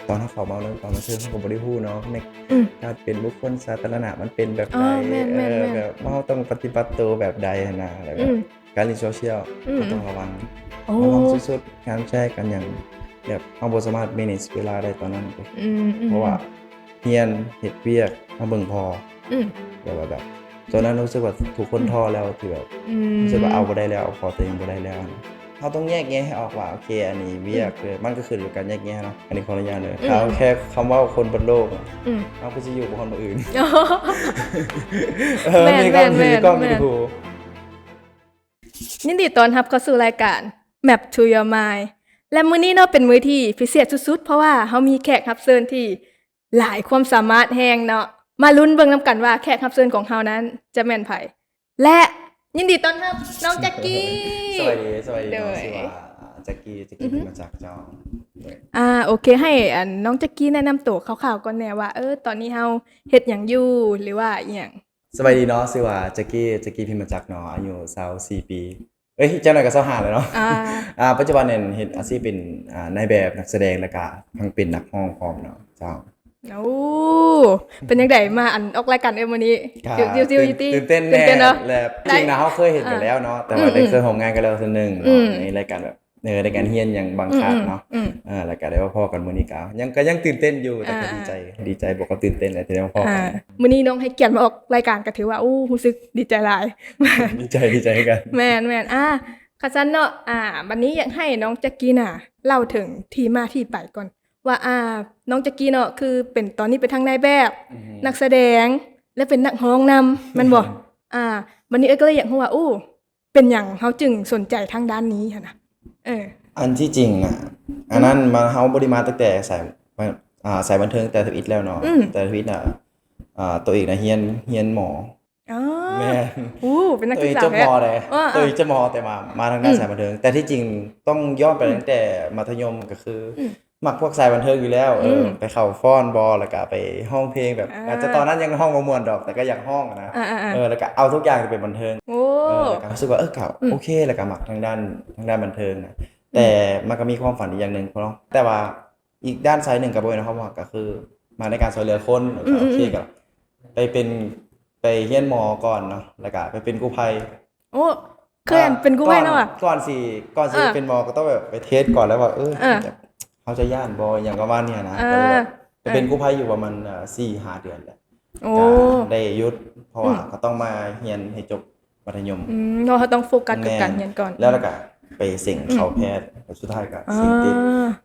ຕອນເຮົາເຂົ້າມາໃນວົງການບັນເທີງ ເຮົາກໍບໍ່ໄດ້ຮູ້ເນາະ ໃນ ອືມ ການເປັນບຸກຄົນສາທາລະນະມັນເປັນແບບໃດ ເອີ ແມ່ນໆໆ ແບບເຮົາຕ້ອງປະຕິບັດໂຕແບບໃດຫັ້ນນະ ແລ້ວແບບ ອືມ ການຫຼິ້ນໂຊຊຽວ ອືມ ເຮົາຕ້ອງລະວັງ ໂອ້ ລະວັງສຸດໆ ການແຊການຫຍັງ ແບບເຮົາບໍ່ສາມາດ manage ເວລາໄດ້ຕອນນັ້ນ ອືມໆ ເພາະວ່າ ຮຽນ ເຮັດວຽກ ມາເບິ່ງພໍ່ ອືມ ແບບວ່າແບບ ຕອນນັ້ນຮູ້ສຶກວ່າທຸກຄົນ ອືມ ທໍ້ແລ້ວ ທີ່ແບບ ອືມ ຮູ້ສຶກວ່າເອົາບໍ່ໄດ້ແລ້ວ ເອົາພໍ່ຕົວເອງບໍ່ໄດ້ແລ້ວ. ເຮົາຕ້ອງແຍກແຍະໃຫ້ອອກວ່າ ໂອເຄ ອັນນີ້ວຽກ ອືມ ເອີ ມັນກໍຂຶ້ນກັບການແຍກແຍະເນາະ. ອັນນີ້ຂໍອະນຸຍາດເດີ ອືມ ເອົາແຄ່ຄຳເວົ້າຄົນເບິດໂລກ ອືມ ເຮົາກໍຊິຢູ່ບໍ່ຮອດມື້ອື່ນ ເອີ ແມ່ນໆ ມີກ້ອງ ມີກ້ອງ ແມ່ນໆ ຢູ່ໃນຫູ. ຍິນດີຕ້ອນຮັບເຂົ້າສູ່ລາຍການ Map to Your Mind ແລະ ມື້ນີ້ເນາະ ເປັນມື້ທີ່ພິເສດສຸດໆ ເພາະວ່າເຮົາມີແຂກຮັບເຊີນທີ່ຫຼາຍຄວາມສາມາດແຮງເນາະ. ມາລຸ້ນເບິ່ງນຳກັນວ່າແຂກຮັບເຊີນຂອງເຮົານັ້ນຈະແມ່ນໃຜ ແລະ ຍິນດີຕ້ອນຮັບນ້ອງຈັກກີ້. ສະບາຍດີ ສະບາຍດີເນາະ ໂດຍ ຊື່ວ່າ ອາ ຈັກກີ້ ຈັກກີ້ ອືຮຶ ມາຈາກເຈົ້າ ອາ ໂອເຄ ໃຫ້ອັນນ້ອງຈັກກີ້ແນະນຳໂຕຄ່າວໆກ່ອນແດ່ວ່າ ເອີ ຕອນນີ້ເຮົາເຮັດຫຍັງຢູ່ ຫຼືວ່າອີ່ຫຍັງ? ສະບາຍດີເນາະ ຊື່ວ່າຈັກກີ້ ຈັກກີ້ ພິມມະຈັກເນາະ ອາຍຸຊາວສີ່ປີ ເອີຍ ຈັກໜ້ອຍກໍຊາວຫ້າແລ້ວເນາະ ອາ ອາ ປັດຈຸບັນນີ້ເຮັດອາຊີບເປັນ ອາ ນາຍແບບ ນັກສະແດງ ແລ້ວກະທັງເປັນນັກຮ້ອງພ້ອມເນາະ ເຈົ້າ. ໂອ້ ເປັນຈັ່ງໃດມາ ອັນ ອອກລາຍການເອື້ອຍມື້ນີ້? ກະ ຊິວໆ ຕື່ນເຕັ້ນແດ່ ແລະ ຈິງນະ ເຮົາເຄີຍເຫັນກັນແລ້ວເນາະ ອືມໆ ແຕ່ວ່າໄດ້ເຄີຍຮ່ວມງານກັນແລ້ວເທື່ອໜຶ່ງເນາະ ອືມໆ ໃນລາຍການແບບ ເອີ ໃນການຮຽນຫຍັງບາງຄາດເນາະ ອືມໆ ເອີ ແລ້ວກໍໄດ້ມາພໍ້ກັນມື້ນີ້ ກໍຍັງ ກໍຍັງຕື່ນເຕັ້ນຢູ່ ແຕ່ກໍ ອາ ດີໃຈ ດີໃຈບວກກັບຕື່ນເຕັ້ນແຫຼະທີ່ໄດ້ມາພໍ້ກັນ ອາ ມື້ນີ້ນ້ອງໃຫ້ກຽດມາອອກລາຍການ ກໍຖືວ່າ ໂອ້ ຮູ້ສຶກດີໃຈຫຼາຍ ດີໃຈ ດີໃຈຄືກັນ ແມ່ນໆ ອາ ຄັນຊັ້ນເນາະ ອາ ບັດນີ້ຢາກໃຫ້ນ້ອງຈັກກີ້ນະ ເລົ່າເຖິງທີ່ມາທີ່ໄປກ່ອນວ່າ ອາ ນ້ອງຈັກກີ້ເນາະ ຄືເປັນ ຕອນນີ້ເປັນທັງນາຍແບບ ອືຮຶ ນັກສະແດງ ແລະ ເປັນນັກຮ້ອງນຳ ແມ່ນບໍ່? ອາ ບັດນີ້ເອື້ອຍກໍເລີຍຢາກຮູ້ວ່າ ໂອ້ ເປັນຫຍັງເຮົາຈຶ່ງສົນໃຈທາງດ້ານນີ້ຫັ້ນນະ? ເອີ ອັນທີ່ຈິງນະ ອືມ ອັນນັ້ນມາ ເຮົາບໍ່ໄດ້ມາຕັ້ງແຕ່ສາຍ ອາ ສາຍບັນເທີງແຕ່ທຳອິດແລ້ວເນາະ ອືມ ແຕ່ທຳອິດນະ ອາ ໂຕເອງນະຮຽນ ຮຽນໝໍ ອໍ ແມ່ນ ໂອ້ ເປັນນັກສຶກສາ ໂຕເອງຈົບໝໍເດ້ ເອີໆ ໂຕເອງຈົບໝໍ ແຕ່ວ່າມາທາງດ້ານ ອືມ ສາຍບັນເທີງ ແຕ່ທີ່ຈິງຕ້ອງຍ້ອນໄປ ອືມ ຕັ້ງແຕ່ມັດທະຍົມ ກໍຄື ອືມ ມັກພວກສາຍບັນເທີງຢູ່ແລ້ວ ອືມ ເອີ ໄປເຂົ້າຟ້ອນບໍ ແລ້ວກະໄປຮ້ອງເພງແບບ ອາ ອາດຈະຕອນນັ້ນຍັງຮ້ອງບໍ່ມ່ວນດອກ ແຕ່ກໍຢາກຮ້ອງນະ ອາໆໆ ເອີ ແລ້ວກະເອົາທຸກຢ່າງທີ່ເປັນບັນເທີງ ໂອ້ ເອີ ແລ້ວກະຮູ້ສຶກວ່າ ເອີ ກໍ ອືມ ໂອເຄ ແລ້ວກະມັກທາງດ້ານ ທາງດ້ານບັນເທີງນະ ອືມ ແຕ່ມັນກໍມີຄວາມຝັນອີກຢ່າງໜຶ່ງເນາະ ແຕ່ວ່າອີກດ້ານຊາຍໜຶ່ງກໍບໍ່ແມ່ນຄວາມຫວັງ ກໍຄືມາໃນການຊ່ວຍເຫຼືອຄົນ ແລ້ວກະ ອືມໆໆ ໂອເຄ ກໍໄປເປັນ ໄປຮຽນໝໍກ່ອນເນາະ ແລ້ວກະໄປເປັນກູ້ໄພ ໂອ້ ເຄີຍ ອ່າ ເປັນກູ້ໄພເນາະ ກ່ອນ ກ່ອນຊິ ກ່ອນຊິ ເອີ ເປັນໝໍກໍຕ້ອງແບບໄປເທສກ່ອນແລ້ວວ່າ ເອີ ເອີ ເຮົາຈະຢ້ານບໍ່ ຫຍັງປະມານນີ້ນະ ເອີ ກໍເລີຍແບບໄປເປັນ ເອີ ກູ້ໄພຢູ່ປະມານ ເອີ ສີ່ຫ້າເດືອນແຫຼະ ໂອ້ ກໍໄດ້ຢຸດ ເພາະວ່າ ອືມ ກໍຕ້ອງມາຮຽນໃຫ້ຈົບມັດທະຍົມ ອືມ ເພາະເຮົາຕ້ອງໂຟກັສກັບ ແມ່ນ ການຮຽນກ່ອນ ແລ້ວ ແລ້ວກໍໄປເສັງ ອືມ ເຂົ້າແພດ ແລ້ວສຸດທ້າຍກໍ ອ່າ ເສັງຕິດ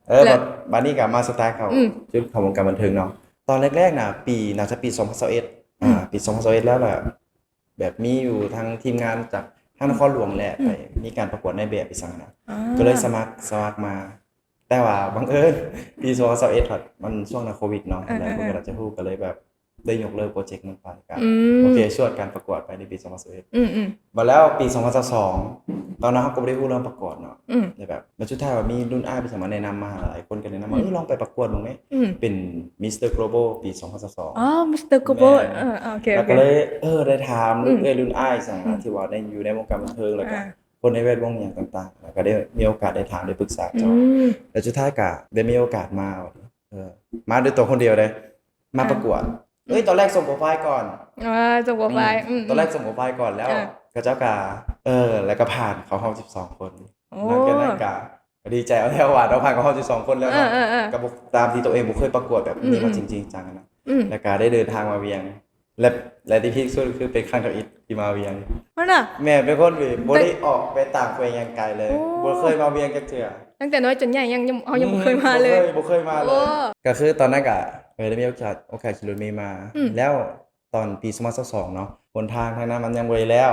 ເອີ ແລ້ວ ບັດ ບັດນີ້ກໍມາສຸດທ້າຍເຂົ້າ ອືມ ຈຸດເຂົ້າວົງການບັນເທີງເນາະ ຕອນແລກໆນະ ປີ ໜ້າຈະປີສອງພັນຊາວເອັດ ອືມ ອາ ປີສອງພັນຊາວເອັດແລ້ວແຫຼະ ແບບມີຢູ່ທາງທີມງານຈາກທາງນະຄອນຫຼວງແຫຼະ ອືມ ໄປມີການປະກວດນາຍແບບອີ່ຫຍັງຫັ້ນນະ ອ່າ ກໍເລີຍສະໝັກ ສະໝັກມາ ແຕ່ວ່າບັງເອີນປີສອງພັນຊາວເອັດ ມັນຊ່ວງນະໂຄວິດເນາະ ເອີໆໆ ຫຼາຍຄົນກໍອາດຈະຮູ້ ກໍເລີຍແບບໄດ້ຍົກເລີກໂປຣເຈັກນັ້ນໄປ ກໍ ອືມ ໂອເຄ ຊວດການປະກວດໄປໃນປີສອງພັນຊາວເອັດ ອືມໆ ບັດແລ້ວປີສອງພັນຊາວສອງ ຕອນນັ້ນເຮົາກໍບໍ່ໄດ້ຮູ້ເລື່ອງປະກວດເນາະ ອືມ ແຕ່ແບບ ແລ້ວສຸດທ້າຍວ່າມີລຸ້ນອ້າຍເພິ່ນສາມາດແນະນຳມາ ຫຼາຍຄົນກໍແນະນຳວ່າ ອືມ ເອີ ລອງໄປປະກວດເບິ່ງແມ ອືມ ເປັນ Mister Global ປີສອງພັນຊາວສອງ ອໍ Mister Global ແມ່ນ ເອີໆ ໂອເຄ ແລ້ວກໍເລີຍ ໂອເຄ ເອີ ໄດ້ຖາມ ອືມ ເອື້ອຍລຸ້ນອ້າຍ ອີ່ຫຍັງ ອືມ ທີ່ວ່າໄດ້ຢູ່ໃນວົງການບັນເທີງ ແລ້ວກໍ ອ່າ ຄົນໃນແວດວົງຫຍັງຕ່າງໆ ແລ້ວກໍໄດ້ມີໂອກາດໄດ້ຖາມໄດ້ປຶກສາເຈົ້າ ອືມ ແລ້ວສຸດທ້າຍກໍໄດ້ມີໂອກາດມາ ເອີ ມາດ້ວຍຕົວຄົນດຽວເດ້ ມາປະກວດ ອ່າ ເອີຍ ອືມ ຕອນແລກສົ່ງໂປຣໄຟລ໌ກ່ອນ ອ່າ ສົ່ງໂປຣໄຟລ໌ ອືມ ອືມ ຕອນແລກສົ່ງໂປຣໄຟລ໌ກ່ອນແລ້ວ ອ່າ ເຂົາເຈົ້າກໍ ເອີ ແລ້ວກໍຜ່ານເຂົ້າຮອບສິບສອງຄົນ ໂອ້ ຫຼັງຈາກນັ້ນກໍ ກໍດີໃຈເອົາແລ້ວວ່າເນາະ ຜ່ານເຂົ້າຮອບສິບສອງຄົນແລ້ວ ເອີໆໆ ກໍບໍ່ ຕາມທີ່ຕົວເອງບໍ່ເຄີຍປະກວດແບບນີ້ ອືມໆ ມາຈິງໆຈັງໆນະ ອືມ ແລ້ວກໍໄດ້ເດີນທາງມາວຽງ ແລະ ແລະທີ່ພີກສຸດຄືເປັນຄັ້ງທຳອິດທີ່ມາວຽງ ຫັ້ນນະ ແມ່ນ ເປັນຄົນທີ່ບໍ່ໄດ້ອອກໄປຕ່າງແຂວງຫຍັງໄກເລີຍ ໂອ້ ບໍ່ເຄີຍມາວຽງຈັກເທື່ອ ຕັ້ງແຕ່ນ້ອຍຈົນໃຫຍ່ຍັງ ຍັງ ເຮົາຍັງບໍ່ເຄີຍມາເລີຍ ອືມ ບໍ່ເຄີຍ ບໍ່ເຄີຍມາເລີຍ ໂອ້ ກໍຄືຕອນນັ້ນກໍ ເອີ ໄດ້ມີໂອກາດ ໂອກາດຂີ່ລົດເມມາ ອືມ ແລ້ວຕອນປີສອງພັນຊາວສອງເນາະ ຫົນທາງທາງນັ້ນມັນຍັງບໍ່ໄດ້ແລ້ວ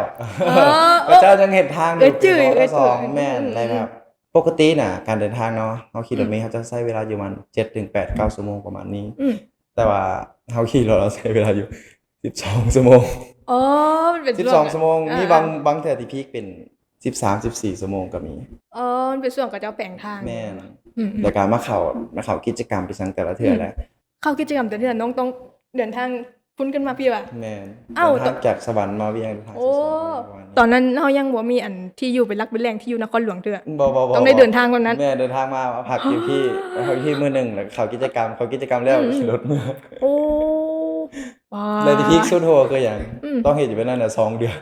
ອໍ ເຂົາເຈົ້າຍັງເຮັດທາງຢູ່ ເອີ ປີສອງພັນຊາວສອງ ເອີ ແມ່ນ ອືມໆ ແລ້ວແບບ ປົກກະຕິນະ ການເດີນທາງເນາະ ເຮົາຂີ່ລົດເມ ອືມ ເຮົາຈະໃຊ້ເວລາຢູ່ປະມານເຈັດເຖິງແປດ ເກົ້າຊົ່ວໂມງປະມານນີ້ ອືມ ແຕ່ວ່າເຮົາຂີ່ລົດ ເຮົາໃຊ້ເວລາຢູ່ສິບສອງຊົ່ວໂມງ ອໍ ມັນເປັນ ສິບສອງຊົ່ວໂມງ ອ່າ ມີບາງ ອ່າ ບາງເທື່ອທີ່ພີກເປັນສິບສາມ ສິບສີ່ຊົ່ວໂມງກໍມີ ອໍ ມັນເປັນຊ່ວງເຂົາເຈົ້າແປງທາງ ແມ່ນ ອືມໆ ແລ້ວກໍມາເຂົ້າ ມາເຂົ້າກິດຈະກຳໄປສັງແຕ່ລະເທື່ອ ອືມ ແຫຼະ ເຂົ້າກິດຈະກຳແຕ່ລະເທື່ອ ນ້ອງຕ້ອງເດີນທາງ ພຸ້ນຂຶ້ນມາພີ້ຫວາ? ແມ່ນ. ເອົ້າ ເດີນທາງຈາກສະຫວັນມາວຽງ ໂອ້ ຕອນນັ້ນເຮົາຍັງບໍ່ມີອັນທີ່ຢູ່ເປັນຫຼັກເປັນແຫຼ່ງ ທີ່ຢູ່ນະຄອນຫຼວງເທື່ອ. ບໍ່ໆໆ ຕ້ອງໄດ້ເດີນທາງແບບນັ້ນ. ແມ່ນ ເດີນທາງມາພັກຢູ່ພີ້ ພັກຢູ່ພີ້ມື້ໜຶ່ງ ແລ້ວເຂົ້າກິດຈະກຳ ເຂົ້າກິດຈະກຳແລ້ວກໍຂີ່ລົດເມືອ. ໂອ້ ແລ້ວທີ່ພີກສຸດໂຫດຄືຫຍັງ? ຕ້ອງເຮັດຢູ່ແບບນັ້ນນະສອງເດືອນ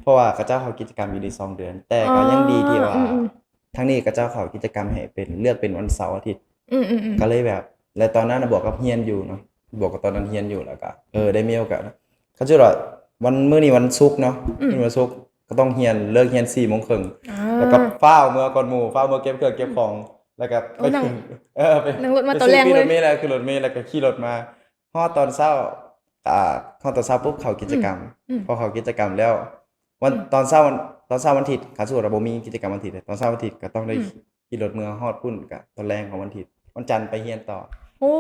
ເພາະວ່າເຂົາເຈົ້າເຂົ້າກິດຈະກຳຢູ່ນີ້ສອງເດືອນ ແຕ່ກໍຍັງດີທີ່ວ່າ ທາງນີ້ເຂົາເຈົ້າເຂົ້າກິດຈະກຳໃຫ້ເປັນ ເລືອກເປັນວັນເສົາອາທິດ ກໍເລີຍແບບ ແລະຕອນນັ້ນນະບວກກັບຮຽນຢູ່ເນາະ ບວກກັບຕອນນັ້ນຮຽນຢູ່ ແລ້ວກໍ ເອີ ໄດ້ມີໂອກາດ ເຂົາເຈົ້າວ່າ ວັນ ມື້ນີ້ວັນສຸກເນາະ ມື້ວັນສຸກກໍຕ້ອງຮຽນ ເລີກຮຽນສີ່ໂມງເຄິ່ງ ແລ້ວກໍຟ້າວເມືອກ່ອນໝູ່ ຟ້າວເມືອເກັບເຄື່ອງເກັບຂອງ ແລ້ວກໍໄປຂຶ້ນ ເອີ ໄປ ນັ່ງລົດມາຕອນແລງເລີຍ ໄປຊື້ປີ້ລົດເມແລ້ວຂຶ້ນລົດເມ ແລ້ວກໍຂີ່ລົດມາ ຮອດຕອນເຊົ້າ ອ່າ ຮອດຕອນເຊົ້າປຸບເຂົ້າກິດຈະກຳ ພໍເຂົ້າກິດຈະກຳແລ້ວ ວັນ ຕອນເຊົ້າ ຕອນເຊົ້າວັນທິດ ຄັນສົມມຸດວ່າບໍ່ມີກິດຈະກຳວັນທິດ ຕອນເຊົ້າວັນທິດກໍຕ້ອງໄດ້ຂີ່ລົດເມືອຮອດພຸ້ນ ກະຕອນແລງຂອງວັນທິດ ວັນຈັນໄປຮຽນຕໍ່. ໂອ້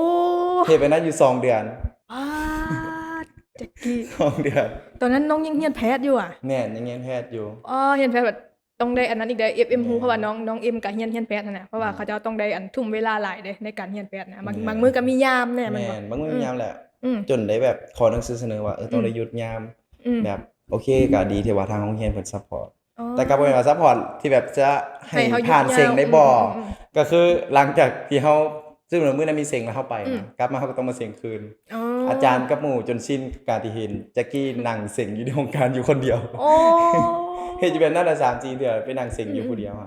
ເຮັດແບບນັ້ນຢູ່ສອງເດືອນ. ປາດ ຈັກກີ້ ສອງເດືອນ. ຕອນນັ້ນນ້ອງຍັງຮຽນແພດຢູ່ຫວາ? ແມ່ນ ຍັງຮຽນແພດຢູ່. ອໍ ຮຽນແພດ ຕ້ອງໄດ້ອັນນັ້ນອີກເດ້ ເອັມ ເອັມ ຮູ້ ເພາະວ່ານ້ອງ ນ້ອງເອັມກໍຮຽນ ຮຽນແພດຫັ້ນນະ ເພາະວ່າເຂົາເຈົ້າຕ້ອງໄດ້ອັນ ທຸ່ມເວລາຫຼາຍເດ້ໃນການຮຽນແພດນະ ບາງ ບາງມື້ກໍມີຍາມແດ່. ແມ່ນ ບາງມື້ມີຍາມແຫຼະ ຈົນໄດ້ແບບຂໍໜັງສືສະເໜີວ່າ ເອີ ຕ້ອງໄດ້ຢຸດຍາມ ແບບ ໂອເຄ ກໍດີທີ່ວ່າທາງໂຮງຮຽນເພິ່ນຊັບພອດ ແຕ່ກໍບໍ່ແມ່ນວ່າຊັບພອດທີ່ແບບຈະໃຫ້ຜ່ານເສັງໄດ້ບໍ່ ກໍຄືຫຼັງຈາກທີ່ເຮົາ ຊຶ່ງມື້ນັ້ນມີເສັງແລ້ວເຮົາໄປນະ ກັບມາເຮົາກໍຕ້ອງມາເສັງຄືນ. ອາຈານກັບໝູ່ຈົນຊິນກັບການທີ່ເຫັນຈັກກີ້ນັ່ງເສັງຢູ່ໃນຫ້ອງການຢູ່ຄົນດຽວ ເຮັດຢູ່ແບບນັ້ນລະສາມສີ່ເທື່ອ ໄປນັ່ງເສັງຢູ່ຜູ້ດຽວ.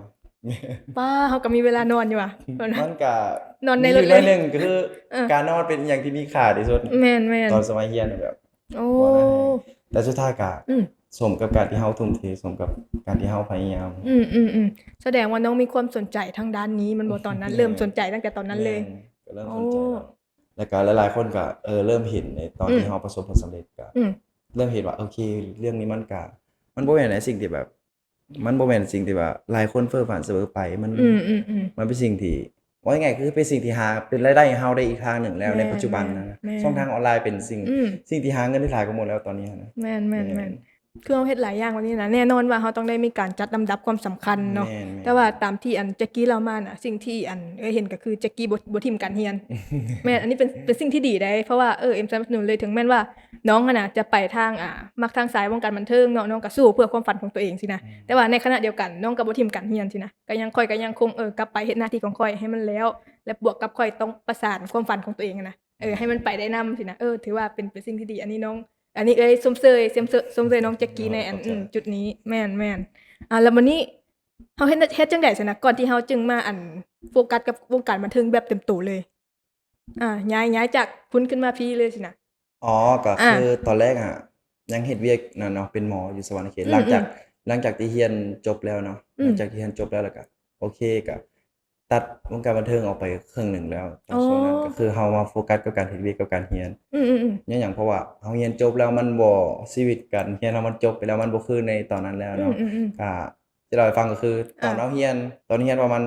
ປາ ເຮົາກໍມີເວລານອນຢູ່ຫວາ? ມັນກໍນອນໃນລົດເລີຍ ໜ້ອຍໜຶ່ງ ກໍຄືການນອນເປັນອີ່ຫຍັງທີ່ມີຄ່າທີ່ສຸດ. ແມ່ນໆ ຕອນສະໄໝຮຽນແບບ ໂອ້ ແຕ່ສຸດທ້າຍກໍສົມກັບການທີ່ເຮົາທຸ່ມເທ ສົມກັບການທີ່ເຮົາພະຍາຍາມ. ອືມໆໆ ສະແດງວ່ານ້ອງມີຄວາມສົນໃຈທາງດ້ານນີ້ແມ່ນບໍ່? ຕອນນັ້ນເລີ່ມສົນໃຈຕັ້ງແຕ່ຕອນນັ້ນເລີຍ. ແມ່ນ ກໍເລີ່ມສົນໃຈແລ້ວ ແລ້ວກໍຫຼາຍໆຄົນກໍ ເອີ ເລີ່ມເຫັນໃນຕອນທີ່ເຮົາປະສົບຜົນສຳເລັດ ກໍເລີ່ມເຫັນວ່າ ໂອເຄ ເລື່ອງນີ້ມັນກໍ ມັນບໍ່ແມ່ນໃນສິ່ງທີ່ແບບ ມັນບໍ່ແມ່ນສິ່ງທີ່ວ່າຫຼາຍຄົນເຟີຝັນສະເໝີໄປ ມັນ ມັນເປັນສິ່ງທີ່ ເວົ້າງ່າຍໆ ຄືເປັນສິ່ງທີ່ຫາເປັນລາຍໄດ້ໃຫ້ເຮົາໄດ້ອີກທາງໜຶ່ງແລ້ວໃນປັດຈຸບັນນະ. ຊ່ອງທາງອອນລາຍເປັນສິ່ງ ສິ່ງທີ່ຫາເງິນໄດ້ຫຼາຍກວ່າໝົດແລ້ວຕອນນີ້ນະ. ແມ່ນໆໆ ຄືເຮົາເຮັດຫຼາຍຢ່າງແບບນີ້ນະ ແນ່ນອນວ່າເຮົາຕ້ອງໄດ້ມີການຈັດລຳດັບຄວາມສຳຄັນເນາະ. ແຕ່ວ່າຕາມທີ່ອັນຈັກກີ້ເລົ່າມານະ ສິ່ງທີ່ອັນເອື້ອຍເຫັນກໍຄືຈັກກີ້ບໍ່ ບໍ່ຖິ້ມການຮຽນ. ແມ່ນ ອັນນີ້ເປັນ ເປັນສິ່ງທີ່ດີໃດ ເພາະວ່າ ເອີ ເອັມສະໜັບສະໜູນເລີຍ ເຖິງແມ່ນວ່າ ນ້ອງຫັ້ນນະຈະໄປທາງ ອ່າ ມັກທາງສາຍວົງການບັນເທີງເນາະ ນ້ອງກໍສູ້ເພື່ອຄວາມຝັນຂອງຕົວເອງຊີ້ນະ ແຕ່ວ່າໃນຂະນະດຽວກັນນ້ອງກໍບໍ່ຖິ້ມການຮຽນຊີ້ນະ ກໍຍັງ ຂ້ອຍກໍຍັງຄົງ ເອີ ກັບໄປເຮັດໜ້າທີ່ຂອງຂ້ອຍໃຫ້ມັນແລ້ວ ແລະບວກກັບຂ້ອຍຕ້ອງປະສານຄວາມຝັນຂອງຕົວເອງຫັ້ນນະ ເອີ ໃຫ້ມັນໄປໄດ້ນຳຊີ້ນະ. ເອີ ຖືວ່າເປັນ ເປັນສິ່ງທີ່ດີ ອັນນີ້ນ້ອງ ອັນນີ້ເອື້ອຍຊົມເຊີຍ ຊົມເຊີຍ ຊົມເຊີຍນ້ອງຈັກກີ້ໃນ ອັນ ຈຸດນີ້. ແມ່ນໆ ອ່າ ແລ້ວບັດນີ້ເຮົາເຮັດ ເຮັດຈັ່ງໃດຊັ້ນນະ ກ່ອນທີ່ເຮົາຈຶ່ງມາ ອັນ ໂຟກັສກັບວົງການບັນເທີງແບບເຕັມໂຕເລີຍ? ອ່າ ຍ້າຍ ຍ້າຍຈາກພຸ້ນຂຶ້ນມາພີ້ເລີຍຊີ້ນະ. ອໍ ກໍຄືຕອນແລກອະ ຍັງເຮັດວຽກນັ້ນເນາະ ເປັນໝໍຢູ່ສະຫວັນນະເຂດ. ຫຼັງຈາກ ຫຼັງຈາກທີ່ຮຽນຈົບແລ້ວເນາະ ຫຼັງຈາກທີ່ຮຽນຈົບແລ້ວ ແລ້ວກໍ ໂອເຄ ກໍຕັດວົງການບັນເທີງອອກໄປເຄິ່ງໜຶ່ງແລ້ວ. ຕອນຊ່ວງນັ້ນກໍຄືເຮົາມາໂຟກັສກັບການເຮັດວຽກກັບການຮຽນ. ອືມໆໆ ຍ້ອນຫຍັງ? ເພາະວ່າເຮົາຮຽນຈົບແລ້ວມັນບໍ່ ຊີວິດການຮຽນເຮົາມັນຈົບໄປແລ້ວ ມັນບໍ່ຄືໃນຕອນນັ້ນແລ້ວເນາະ. ອືມໆໆ ກໍ ຈະເລົ່າໃຫ້ຟັງກໍຄື ອ່າ ຕອນເຮົາຮຽນ ຕອນຮຽນປະມານ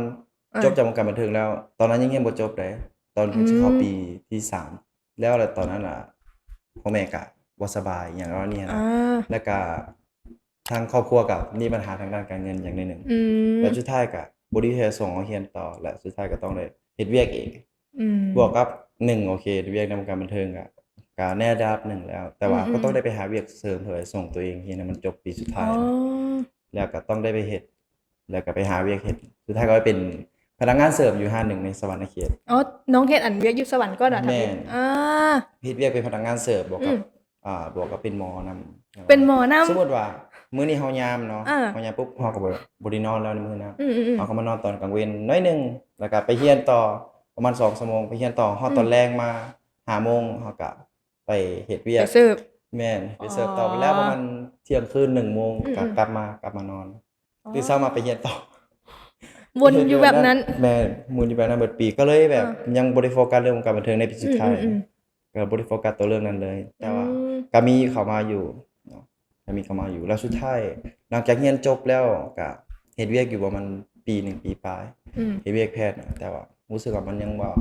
ອ່າ ຈົບຈາກວົງການບັນເທີງແລ້ວ ຕອນນັ້ນຍັງຮຽນບໍ່ຈົບເດ້ ຕອນ ອືມ ຊິເຂົ້າປີທີສາມແລ້ວ ແລ້ວຕອນນັ້ນລະພໍ່ແມ່ກະບໍ່ສະບາຍອີ່ຫຍັງປະມານນີ້ຫັ້ນນະ ອ່າ ແລ້ວກະທາງຄອບຄົວກະມີບັນຫາທາງດ້ານການເງິນຢ່າງໜ້ອຍໜຶ່ງ ອືມ ແລ້ວສຸດທ້າຍກະບໍ່ໄດ້ໃຫ້ສົ່ງເຮົາຮຽນຕໍ່ ແລ້ວສຸດທ້າຍກະຕ້ອງໄດ້ເຮັດວຽກເອງ ອືມ ບວກກັບ ໜຶ່ງ ໂອເຄ ວຽກໃນວົງການບັນເທີງກະ ກະໃນລະດັບໜຶ່ງແລ້ວ ແຕ່ວ່າ ອືມໆ ກໍຕ້ອງໄດ້ໄປຫາວຽກເສີມເພື່ອໃຫ້ສົ່ງຕົວເອງຮຽນໃຫ້ມັນຈົບປີສຸດທ້າຍ ອໍ ແລ້ວກໍຕ້ອງໄດ້ໄປເຮັດ ແລ້ວກໍໄປຫາວຽກເຮັດ ສຸດທ້າຍກໍໄປເປັນພະນັກງານເສີມຢູ່ຮ້ານໜຶ່ງໃນສະຫວັນນະເຂດ. ອໍ ນ້ອງເຮັດອັນວຽກຢູ່ສະຫວັນກ່ອນຫວາ? ແມ່ນ ອ່າ ເຮັດວຽກເປັນພະນັກງານເສີມ ບວກກັບ ອືມ ອ່າ ບວກກັບເປັນໝໍນຳ. ເປັນໝໍນຳ ສົມມຸດວ່າມື້ນີ້ເຮົາຍາມເນາະ ອ່າ ເຮົາຍາມປຸບ ເຮົາກໍບໍ່ ບໍ່ໄດ້ນອນແລ້ວໃນມື້ນັ້ນ ອືມໆໆ ເຮົາກໍມານອນຕອນກາງເວັນໜ້ອຍໜຶ່ງ ແລ້ວກໍໄປຮຽນຕໍ່ປະມານສອງຊົ່ວໂມງ ໄປຮຽນຕໍ່ ຮອດຕອນແລງມາຫ້າໂມງ ເຮົາກໍ ໄປເຮັດວຽກ ໄປເສີບ ແມ່ນ ໄປເສີບຕໍ່ ອໍ ແລ້ວປະມານທ່ຽງຄືນ ໜຶ່ງໂມງ ອືມໆ ກໍກັບມາ ກັບມານອນ ຕື່ນເຊົ້າມາໄປຮຽນຕໍ່ ວນຢູ່ແບບນັ້ນ ແມ່ນ ວນຢູ່ແບບນັ້ນເບິດປີ ກໍເລີຍແບບ ອ່າ ຍັງບໍ່ໄດ້ໂຟກັສເລື່ອງວງການບັນເທີງໃນປີສຸດທ້າຍ ອືມໆໆ ກໍບໍ່ໄດ້ໂຟກັສຕໍ່ເລື່ອງນັ້ນເລີຍ ແຕ່ວ່າ ອືມ ກໍມີເຂົ້າມາຢູ່ເນາະ ກໍມີເຂົ້າມາຢູ່ ແລ້ວສຸດທ້າຍ ຫຼັງຈາກຮຽນຈົບແລ້ວ ກໍເຮັດວຽກຢູ່ປະມານປີໜຶ່ງ ປີປາຍ ອືມ ເຮັດວຽກແພດນະ ແຕ່ວ່າ ຮູ້ສຶກວ່າມັນຍັງບໍ່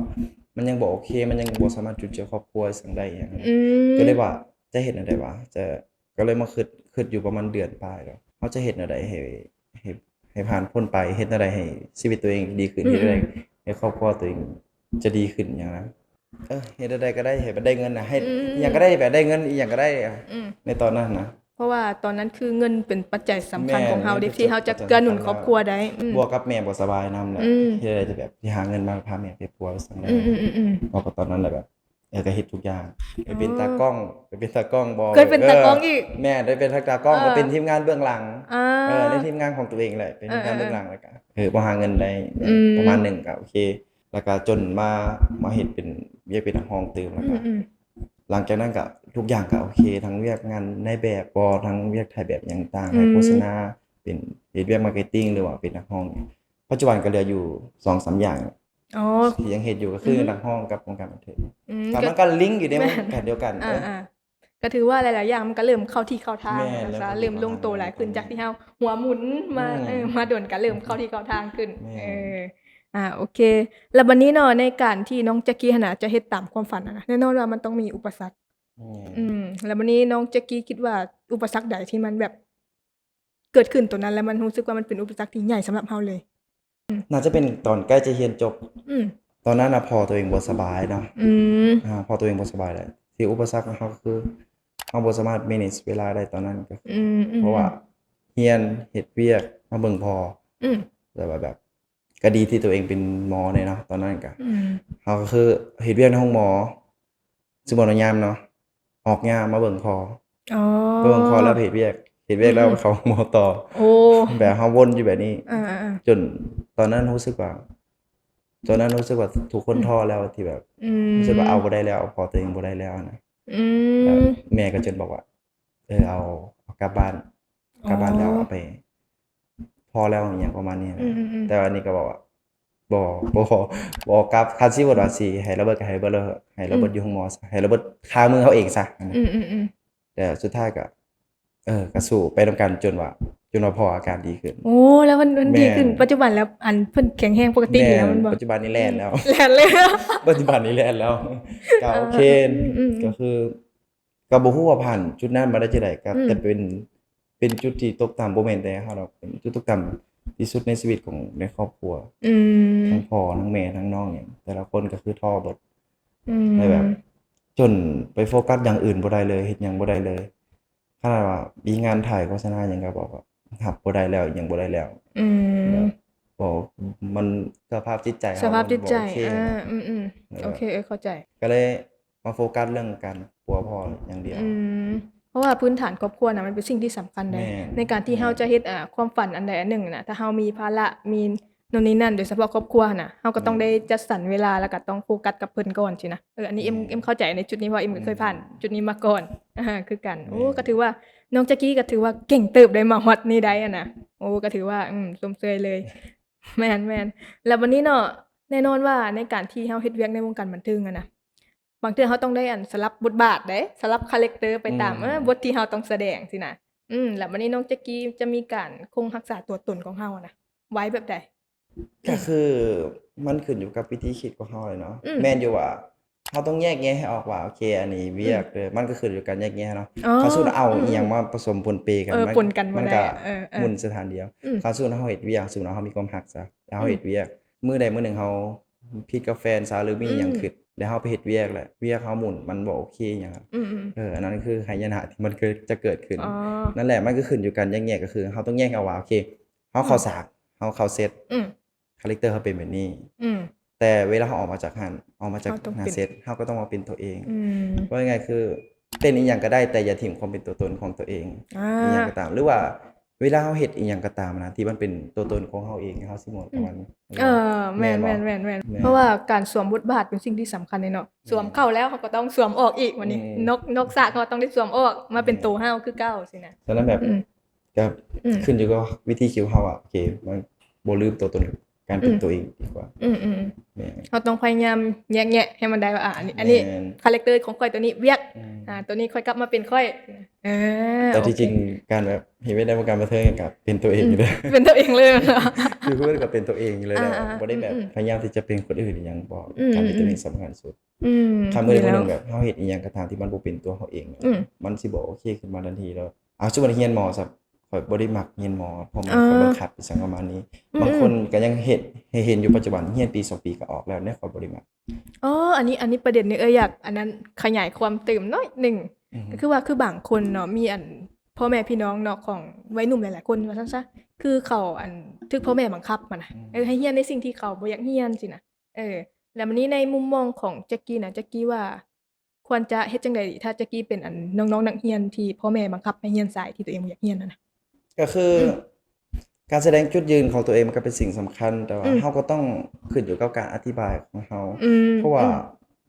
ມັນຍັງບໍ່ໂອເຄ ມັນຍັງບໍ່ສາມາດຈຸນເຈືອຄອບຄົວ ອີ່ຫຍັງໄດ້ ອີ່ຫຍັງ ອືມ ກໍເລີຍວ່າຈະເຮັດແນວໃດຫວາ ຈະ ກໍເລີຍມາຄິດ ຄິດຢູ່ປະມານເດືອນປາຍແລ້ວ ເຮົາຈະເຮັດແນວໃດໃຫ້ ໃຫ້ ໃຫ້ຜ່ານພົ້ນໄປ ເຮັດແນວໃດໃຫ້ຊີວິດຕົວເອງດີຂຶ້ນ ອືມ ເຮັດແນວໃດໃຫ້ຄອບຄົວຕົວເອງຈະດີຂຶ້ນ ຫຍັງນະ ເອີ ເຮັດແນວໃດກໍໄດ້ໃຫ້ມັນໄດ້ເງິນນະ ເຮັດ ອືມ ອີ່ຫຍັງກໍໄດ້ ແບບໄດ້ເງິນອີ່ຫຍັງກໍໄດ້ ອືມ ໃນຕອນນັ້ນນະ. ເພາະວ່າຕອນນັ້ນຄືເງິນເປັນປັດໄຈສຳຄັນ ແມ່ນ ຂອງເຮົາເດ້ ເງິນເປັນ ທີ່ເຮົາຈະເກື້ອໜູນຄອບຄົວໄດ້. ອືມ ບວກກັບແມ່ບໍ່ສະບາຍນຳແຫຼະ ອືມ ເຮັດໃດແບບຊິຫາເງິນມາພາແມ່ໄປປົວໄປສັງ ອືມໆໆໆ ເພາະວ່າຕອນນັ້ນແຫຼະແບບ ເອີ ກໍເຮັດທຸກຢ່າງ ໄປເປັນຕາກ້ອງ ອໍ ໄປເປັນຕາກ້ອງບໍ່ ເຄີຍເປັນຕາກ້ອງອີກ ເອີ ແມ່ນ ໄດ້ເປັນທັງຕາກ້ອງ ເອີ ກໍເປັນທີມງານເບື້ອງຫຼັງ ອ່າ ເອີ ໃນທີມງານຂອງຕົວເອງແຫຼະ ເປັນທີມງານ ເອີໆ ເບື້ອງຫຼັງ ແລ້ວກໍ ເອີ ພໍຫາເງິນໄດ້ ອືມ ປະມານໜຶ່ງກໍໂອເຄ ແລ້ວກໍຈົນມາ ມາເຮັດເປັນ ວຽກເປັນນັກຮ້ອງຕື່ມ ແລ້ວກໍ ອືມໆ ຫຼັງຈາກນັ້ນກໍທຸກຢ່າງກໍໂອເຄ ທັງວຽກງານນາຍແບບບໍ່ ທັງວຽກຖ່າຍແບບຫຍັງຕ່າງ ອືມ ຖ່າຍໂຄສະນາ ເປັນ ເຮັດວຽກມາເກັດຕິງ ຫຼືວ່າເປັນນັກຮ້ອງ. ປັດຈຸບັນກໍເຫຼືອຢູ່ສອງສາມຢ່າງ ອໍ ທີ່ຍັງເຮັດຢູ່ກໍຄື ອືຮຶ ນັກຮ້ອງກັບວົງການບັນເທີງ ອືມ ແຕ່ມັນກໍລິງຢູ່ໃນ ແມ່ນ ວົງການດຽວກັນ ອ່າໆ ກໍຖືວ່າຫຼາຍໆຢ່າງມັນກໍເລີ່ມເຂົ້າທີ່ເຂົ້າທາງ ແມ່ນ ແລ້ວກໍເລີ່ມລົງໂຕຫຼາຍຂຶ້ນ ເລີ່ມເຂົ້າທີ່ເຂົ້າທາງ ຈາກທີ່ເຮົາຫົວໝຸນມາ ອືມ ເອີ ມາດົນກໍເລີ່ມເຂົ້າທີ່ເຂົ້າທາງຂຶ້ນ ແມ່ນ ເອີ ອ່າ ໂອເຄ ແລ້ວບັດນີ້ເນາະ ໃນການທີ່ນ້ອງຈັກກີຫັ້ນນະ ຈະເຮັດຕາມຄວາມຝັນຫັ້ນນະ ແນ່ນອນວ່າມັນຕ້ອງມີອຸປະສັກ ແມ່ນ ອືມ ແລ້ວບັດນີ້ນ້ອງຈັກກີຄິດວ່າອຸປະສັກໃດທີ່ມັນແບບ ເກີດຂຶ້ນຕົວນັ້ນ ແລ້ວມັນຮູ້ສຶກວ່າມັນເປັນອຸປະສັກທີ່ໃຫຍ່ສຳລັບເຮົາເລີຍ. ອືມ ໜ້າຈະເປັນຕອນໃກ້ຈະຮຽນຈົບ. ອືມ ຕອນນັ້ນນະພໍ່ຕົວເອງບໍ່ສະບາຍເນາະ. ອືມ ອ່າ ພໍ່ຕົວເອງບໍ່ສະບາຍແຫຼະ ທີ່ອຸປະສັກເຮົາກໍຄືເຮົາບໍ່ສາມາດ manage ເວລາໄດ້ຕອນນັ້ນ ກໍ ອືມໆ ເພາະວ່າຮຽນ ເຮັດວຽກ ມາເບິ່ງພໍ່. ອືມ ແຕ່ວ່າແບບ ກໍດີທີ່ຕົວເອງເປັນໝໍແດ່ເນາະ ຕອນນັ້ນກະ ອືມ ເຮົາກໍຄືເຮັດວຽກໃນໂຮງໝໍ ສົມມຸດວ່າຍາມເນາະ ອອກຍາມມາເບິ່ງພໍ່. ອໍ ໄປເບິ່ງພໍ່ແລ້ວໄປເຮັດວຽກ ເຮັດວຽກແລ້ວ ອືມ ເຂົ້າໂຮງໝໍຕໍ່. ໂອ້ ແບບເຮົາວົນຢູ່ແບບນີ້ ອ່າໆໆ ຈົນຕອນນັ້ນຮູ້ສຶກວ່າ ຕອນນັ້ນຮູ້ສຶກວ່າທຸກຄົນ ອືມ ທໍ້ແລ້ວ ທີ່ແບບ ອືມ ຮູ້ສຶກວ່າເອົາບໍ່ໄດ້ແລ້ວ ເອົາພໍ່ຕົວເອງບໍ່ໄດ້ແລ້ວນະ. ອືມ ແລ້ວແມ່ກໍຈົນບອກວ່າ ເອີ ເອົາ ເອົາກັບບ້ານ ກັບບ້ານແລ້ວ ອໍ ເອົາໄປພໍແລ້ວ ອີ່ຫຍັງປະມານນີ້ນະ. ອືມໆໆ ແຕ່ວ່າອັນນີ້ກໍບອກວ່າ ບໍ່ ບໍ່ ບໍ່ກັບ ຄັນຊິເວົ້າວ່າຊິໃຫ້ລະເບີດກໍໃຫ້ລະເບີດ ໃຫ້ລະເບີດ ອືມ ຢູ່ໂຮງໝໍຊະ ໃຫ້ລະເບີດຄາມືເຮົາເອງຊະ. ອືມໆໆ ແຕ່ສຸດທ້າຍກໍ ເອີ ກໍສູ້ໄປນຳກັນຈົນວ່າ ຈົນວ່າພໍ່ອາການດີຂຶ້ນ. ໂອ້ ແລ້ວມັນ ມັນດີຂຶ້ນ ແມ່ນ ປັດຈຸບັນແລ້ວ ອັນ ເພິ່ນແຂງແຮງປົກກະຕິແລ້ວ ແມ່ນບໍ່? ປັດຈຸບັນນີ້ແລ່ນແລ້ວ ແລ່ນແລ້ວ ປັດຈຸບັນນີ້ແລ່ນແລ້ວ ກໍໂອເຄ ອ່າໆ ອືມໆໆ ກໍຄື ກໍບໍ່ຮູ້ວ່າຜ່ານຈຸດນັ້ນມາໄດ້ຈັ່ງໃດ ກໍ ອືມ ແຕ່ເປັນ ເປັນຈຸດທີ່ຕົກຕ່ຳ ບໍ່ແມ່ນແຕ່ເຮົາດອກ ເປັນຈຸດຕົກຕ່ຳທີ່ສຸດໃນຊີວິດຂອງ ໃນຄອບຄົວ ອືມ ທັງພໍ່ ທັງແມ່ ທັງນ້ອງຫຍັງ ແຕ່ລະຄົນກໍຄືທໍ້ເບິດ ອືມ ແລ້ວແບບ ຈົນໄປໂຟກັສຢ່າງອື່ນບໍ່ໄດ້ເລີຍ ເຮັດຫຍັງບໍ່ໄດ້ເລີຍ ຂະໜາດວ່າມີງານຖ່າຍໂຄສະນາຫຍັງກໍບອກວ່າຮັບບໍ່ໄດ້ແລ້ວ ຫຍັງບໍ່ໄດ້ແລ້ວ ອືມ ແບບ ບໍ່ ມັນ ສະພາບຈິດໃຈເຮົາ ສະພາບຈິດໃຈ ມັນບໍ່ໂອເຄ ອ່າ ນະ ອືມໆ ແລ້ວ ໂອເຄ ເອີ ເຂົ້າໃຈ ກໍເລີຍ ມາໂຟກັສເລື່ອງການປົວພໍ່ຢ່າງດຽວ ອືມ ເພາະວ່າພື້ນຖານຄອບຄົວນະ ມັນເປັນສິ່ງທີ່ສຳຄັນໃດ ແມ່ນ ໃນການທີ່ເຮົາຈະເຮັດ ອ່າ ຄວາມຝັນອັນໃດອັນໜຶ່ງນະ ຖ້າເຮົາມີພາລະ ມີໂນ່ນນີ້ນັ້ນ ໂດຍສະເພາະຄອບຄົວຫັ້ນນະ ເຮົາກໍຕ້ອງ ອືມ ໄດ້ຈັດສັນເວລາ ແລ້ວກໍຕ້ອງໂຟກັສກັບເພິ່ນກ່ອນຊີ້ນະ. ເອີ ອັນນີ້ເອັມ ແມ່ນ ເອັມເຂົ້າໃຈໃນຈຸດນີ້ ເພາະເອັມ ອືມ ເຄີຍຜ່ານຈຸດນີ້ມາກ່ອນ ອາ ຄືກັນ. ແມ່ນ ໂອ້ ກໍຖືວ່ານ້ອງຈັກກີກໍຖືວ່າເກັ່ງເຕີບໄດ໋ ມາຮອດນີ້ໄດ໋ຫັ້ນນະ. ໂອ້ ກໍຖືວ່າ ອືມ ຊົມເຊີຍເລີຍ ແມ່ນໆ ແລ້ວບັດນີ້ເນາະ ແນ່ນອນວ່າໃນການທີ່ເຮົາເຮັດວຽກໃນວົງການບັນເທີງຫັ້ນນະ ບາງເທື່ອເຮົາຕ້ອງໄດ້ ອັນ ສະຫຼັບບົດບາດເດ້ ສະຫຼັບຄາແຣັກເຕີໄປຕາມ ອືມ ເອີ ບົດທີ່ເຮົາຕ້ອງສະແດງຊີ້ນະ. ອືມ ແລ້ວບັດນີ້ນ້ອງຈັກກີຈະມີການຄົງຮັກສາຕົວຕົນຂອງເຮົານະ ໄວ້ແບບໃດ? ກໍຄືມັນຂຶ້ນຢູ່ກັບວິທີຄິດຂອງເຮົາເລີຍເນາະ. ອືມ ແມ່ນຢູ່ວ່າເຮົາຕ້ອງແຍກແຍະໃຫ້ອອກວ່າ ໂອເຄ ອັນນີ້ວຽກ ອືມ ເດີ ມັນກໍຂຶ້ນຢູ່ກັບການແຍກແຍະເນາະ. ອໍ ຄັນສົມມຸດເອົາ ອືມໆ ອີ່ຫຍັງມາປະສົມປົນເປກັນ ເອີ ມັນ ປົນກັນບໍ່ໄດ້ ມັນກໍ ເອີໆ ໝຸ່ນສະຖານດຽວ. ອືມ ຄັນສົມມຸດເຮົາເຮັດວຽກ ສົມມຸດເຮົາມີຄວາມຮັກຊະ ແລ້ວເຮົາ ອືມ ເຮັດວຽກ ມື້ໃດມື້ໜຶ່ງເຮົາຜິດກັບແຟນຊະ ຫຼືມີຫຍັງ ອືມ ຂຶ້ນ ແລ້ວເຮົາໄປເຮັດວຽກ ແລ້ວວຽກເຮົາໝຸ່ນ ມັນບໍ່ໂອເຄຫຍັງ ອືມໆ ເອີ ອັນນັ້ນຄືໄຫຍະນະທີ່ມັນເກີດ ຈະເກີດຂຶ້ນ. ອໍ ນັ້ນແຫຼະ ມັນກໍຂຶ້ນຢູ່ກັນ ແຍກແຍະ ກໍຄືເຮົາຕ້ອງແຍກເອົາວ່າ ໂອເຄ ເຮົາເຂົ້າ ອືມ ສາກ ເຮົາເຂົ້າເຊັດ ອືມ ຄາແຣັກເຕີເຮົາເປັນແບບນີ້ ອືມ ແຕ່ເວລາເຮົາອອກມາຈາກຫັ້ນ ອອກມາຈາກ ເຮົາຕ້ອງ ໜ້າເຊັດ ເຮົາກໍຕ້ອງມາເປັນຕົວເອງ. ອືມ ເວົ້າງ່າຍໆ ຄືເຕັ້ນອີ່ຫຍັງກໍໄດ້ ແຕ່ຢ່າຖິ້ມຄວາມເປັນຕົວຕົນຂອງຕົວເອງ. ອ່າ ອີ່ຫຍັງກໍຕາມ ຫຼືວ່າເວລາເຮົາເຮັດອີ່ຫຍັງກໍຕາມນະ ທີ່ມັນເປັນຕົວຕົນຂອງເຮົາເອງ ເຮົາຊິເໝາະກັບມັນ. ອືມ ເອີ ແມ່ນ ແມ່ນບໍ່? ແມ່ນໆໆ ແມ່ນ ເພາະວ່າການສວມບົດບາດເປັນສິ່ງທີ່ສຳຄັນເລີຍເນາະ. ອືມ ສວມເຂົ້າແລ້ວ ເຮົາກໍຕ້ອງສວມອອກອີກ ບັດນີ້ ອືມ ນົກ ນົກສາກ ເຮົາກໍຕ້ອງໄດ້ສວມອອກມາເປັນ ອືມ ໂຕເຮົາຄືເກົ່າຊີ້ນະ. ສະນັ້ນແບບ ອືມ ກໍ ອືມ ຂຶ້ນຢູ່ກັບວິທີຄິດເຮົາວ່າ ໂອເຄ ມັນບໍ່ລືມຕົວຕົນ ການເປັນ ອືມ ຕົວເອງດີກວ່າ. ອືມໆ ແມ່ນ ເຮົາຕ້ອງພະຍາຍາມແຍກແຍະໃຫ້ມັນໄດ້ວ່າ ອ່າ ອັນນີ້ ອັນນີ້ ແມ່ນ ຄາແຣັກເຕີຂອງຂ້ອຍ ຕົວນີ້ວຽກ ອືມ ອ່າ ຕົວນີ້ຂ້ອຍກັບມາເປັນຂ້ອຍ. ອ່າ ແຕ່ທີ່ຈິງ ໂອເຄ ການແບບເຮັດວຽກໃນວົງການບັນເທີງກໍເປັນຕົວເອງຢູ່ເດີ. ອືມ ເປັນຕົວເອງເລີຍເນາະ. ຄືເພິ່ນກໍເປັນຕົວເອງຢູ່ເລີຍແຫຼະ ອ່າໆ ບໍ່ໄດ້ແບບ ອືມໆ ພະຍາຍາມທີ່ຈະເປັນຄົນອື່ນອີ່ຫຍັງບໍ. ອືມໆ ການເປັນຕົວເອງສຳຄັນສຸດ. ອືມ ຖ້າມື້ໃດມື້ໜຶ່ງແບບເຮົາເຮັດອີ່ຫຍັງກໍຕາມທີ່ມັນບໍ່ເປັນຕົວເຮົາເອງ ອືມ ມັນຊິບໍ່ໂອເຄຂຶ້ນມາທັນທີ. ແລ້ວ ອ່າ ສົມມຸດຮຽນໝໍຊະ ຂ້ອຍບໍ່ໄດ້ມັກຮຽນໝໍ ພໍ່ແມ່ ອ່າ ຂ້ອຍບັງຄັບ ອີ່ຫຍັງປະມານນີ້. ອືມໆ ບາງຄົນກໍຍັງເຮັດ ໃຫ້ເຫັນຢູ່ປັດຈຸບັນ ຮຽນປີສອງປີກໍອອກແລ້ວ ແນວຂ້ອຍບໍ່ໄດ້ມັກ. ອໍ ອັນນີ້ ອັນນີ້ປະເດັນນີ້ ເອີ ຢາກອັນນັ້ນຂະຫຍາຍຄວາມຕື່ມໜ້ອຍໜຶ່ງ ອືຮຶ ກໍຄືວ່າ ຄືບາງຄົນເນາະ ມີອັນ ພໍ່ແມ່ພີ່ນ້ອງເນາະ ຂອງໄວໜຸ່ມຫຼາຍໆຄົນວ່າຊັ້ນຊະ ຄືເຂົາອັນ ຖືກພໍ່ແມ່ບັງຄັບຫັ້ນນະ ອືມ ເອີ ໃຫ້ຮຽນໃນສິ່ງທີ່ເຂົາບໍ່ຢາກຮຽນຊີ້ນະ ເອີ ແລ້ວບາດນີ້ໃນມຸມມອງຂອງແຈັກກີ້ນະ ແຈັກກີ້ວ່າ ຄວນຈະເຮັດຈັ່ງໃດດີ ຖ້າແຈັກກີ້ເປັນອັນນ້ອງໆນັກຮຽນທີ່ພໍ່ແມ່ບັງຄັບໃຫ້ຮຽນສາຍທີ່ຕົວເອງບໍ່ຢາກຮຽນຫັ້ນນະ? ກໍຄື ອືມ ການສະແດງຈຸດຢືນຂອງຕົວເອງມັນກໍເປັນສິ່ງສຳຄັນ ແຕ່ວ່າ ອືມ ເຮົາກໍຕ້ອງຂຶ້ນຢູ່ກັບການອະທິບາຍຂອງເຮົາ ອືມ ເພາະວ່າ ອືມ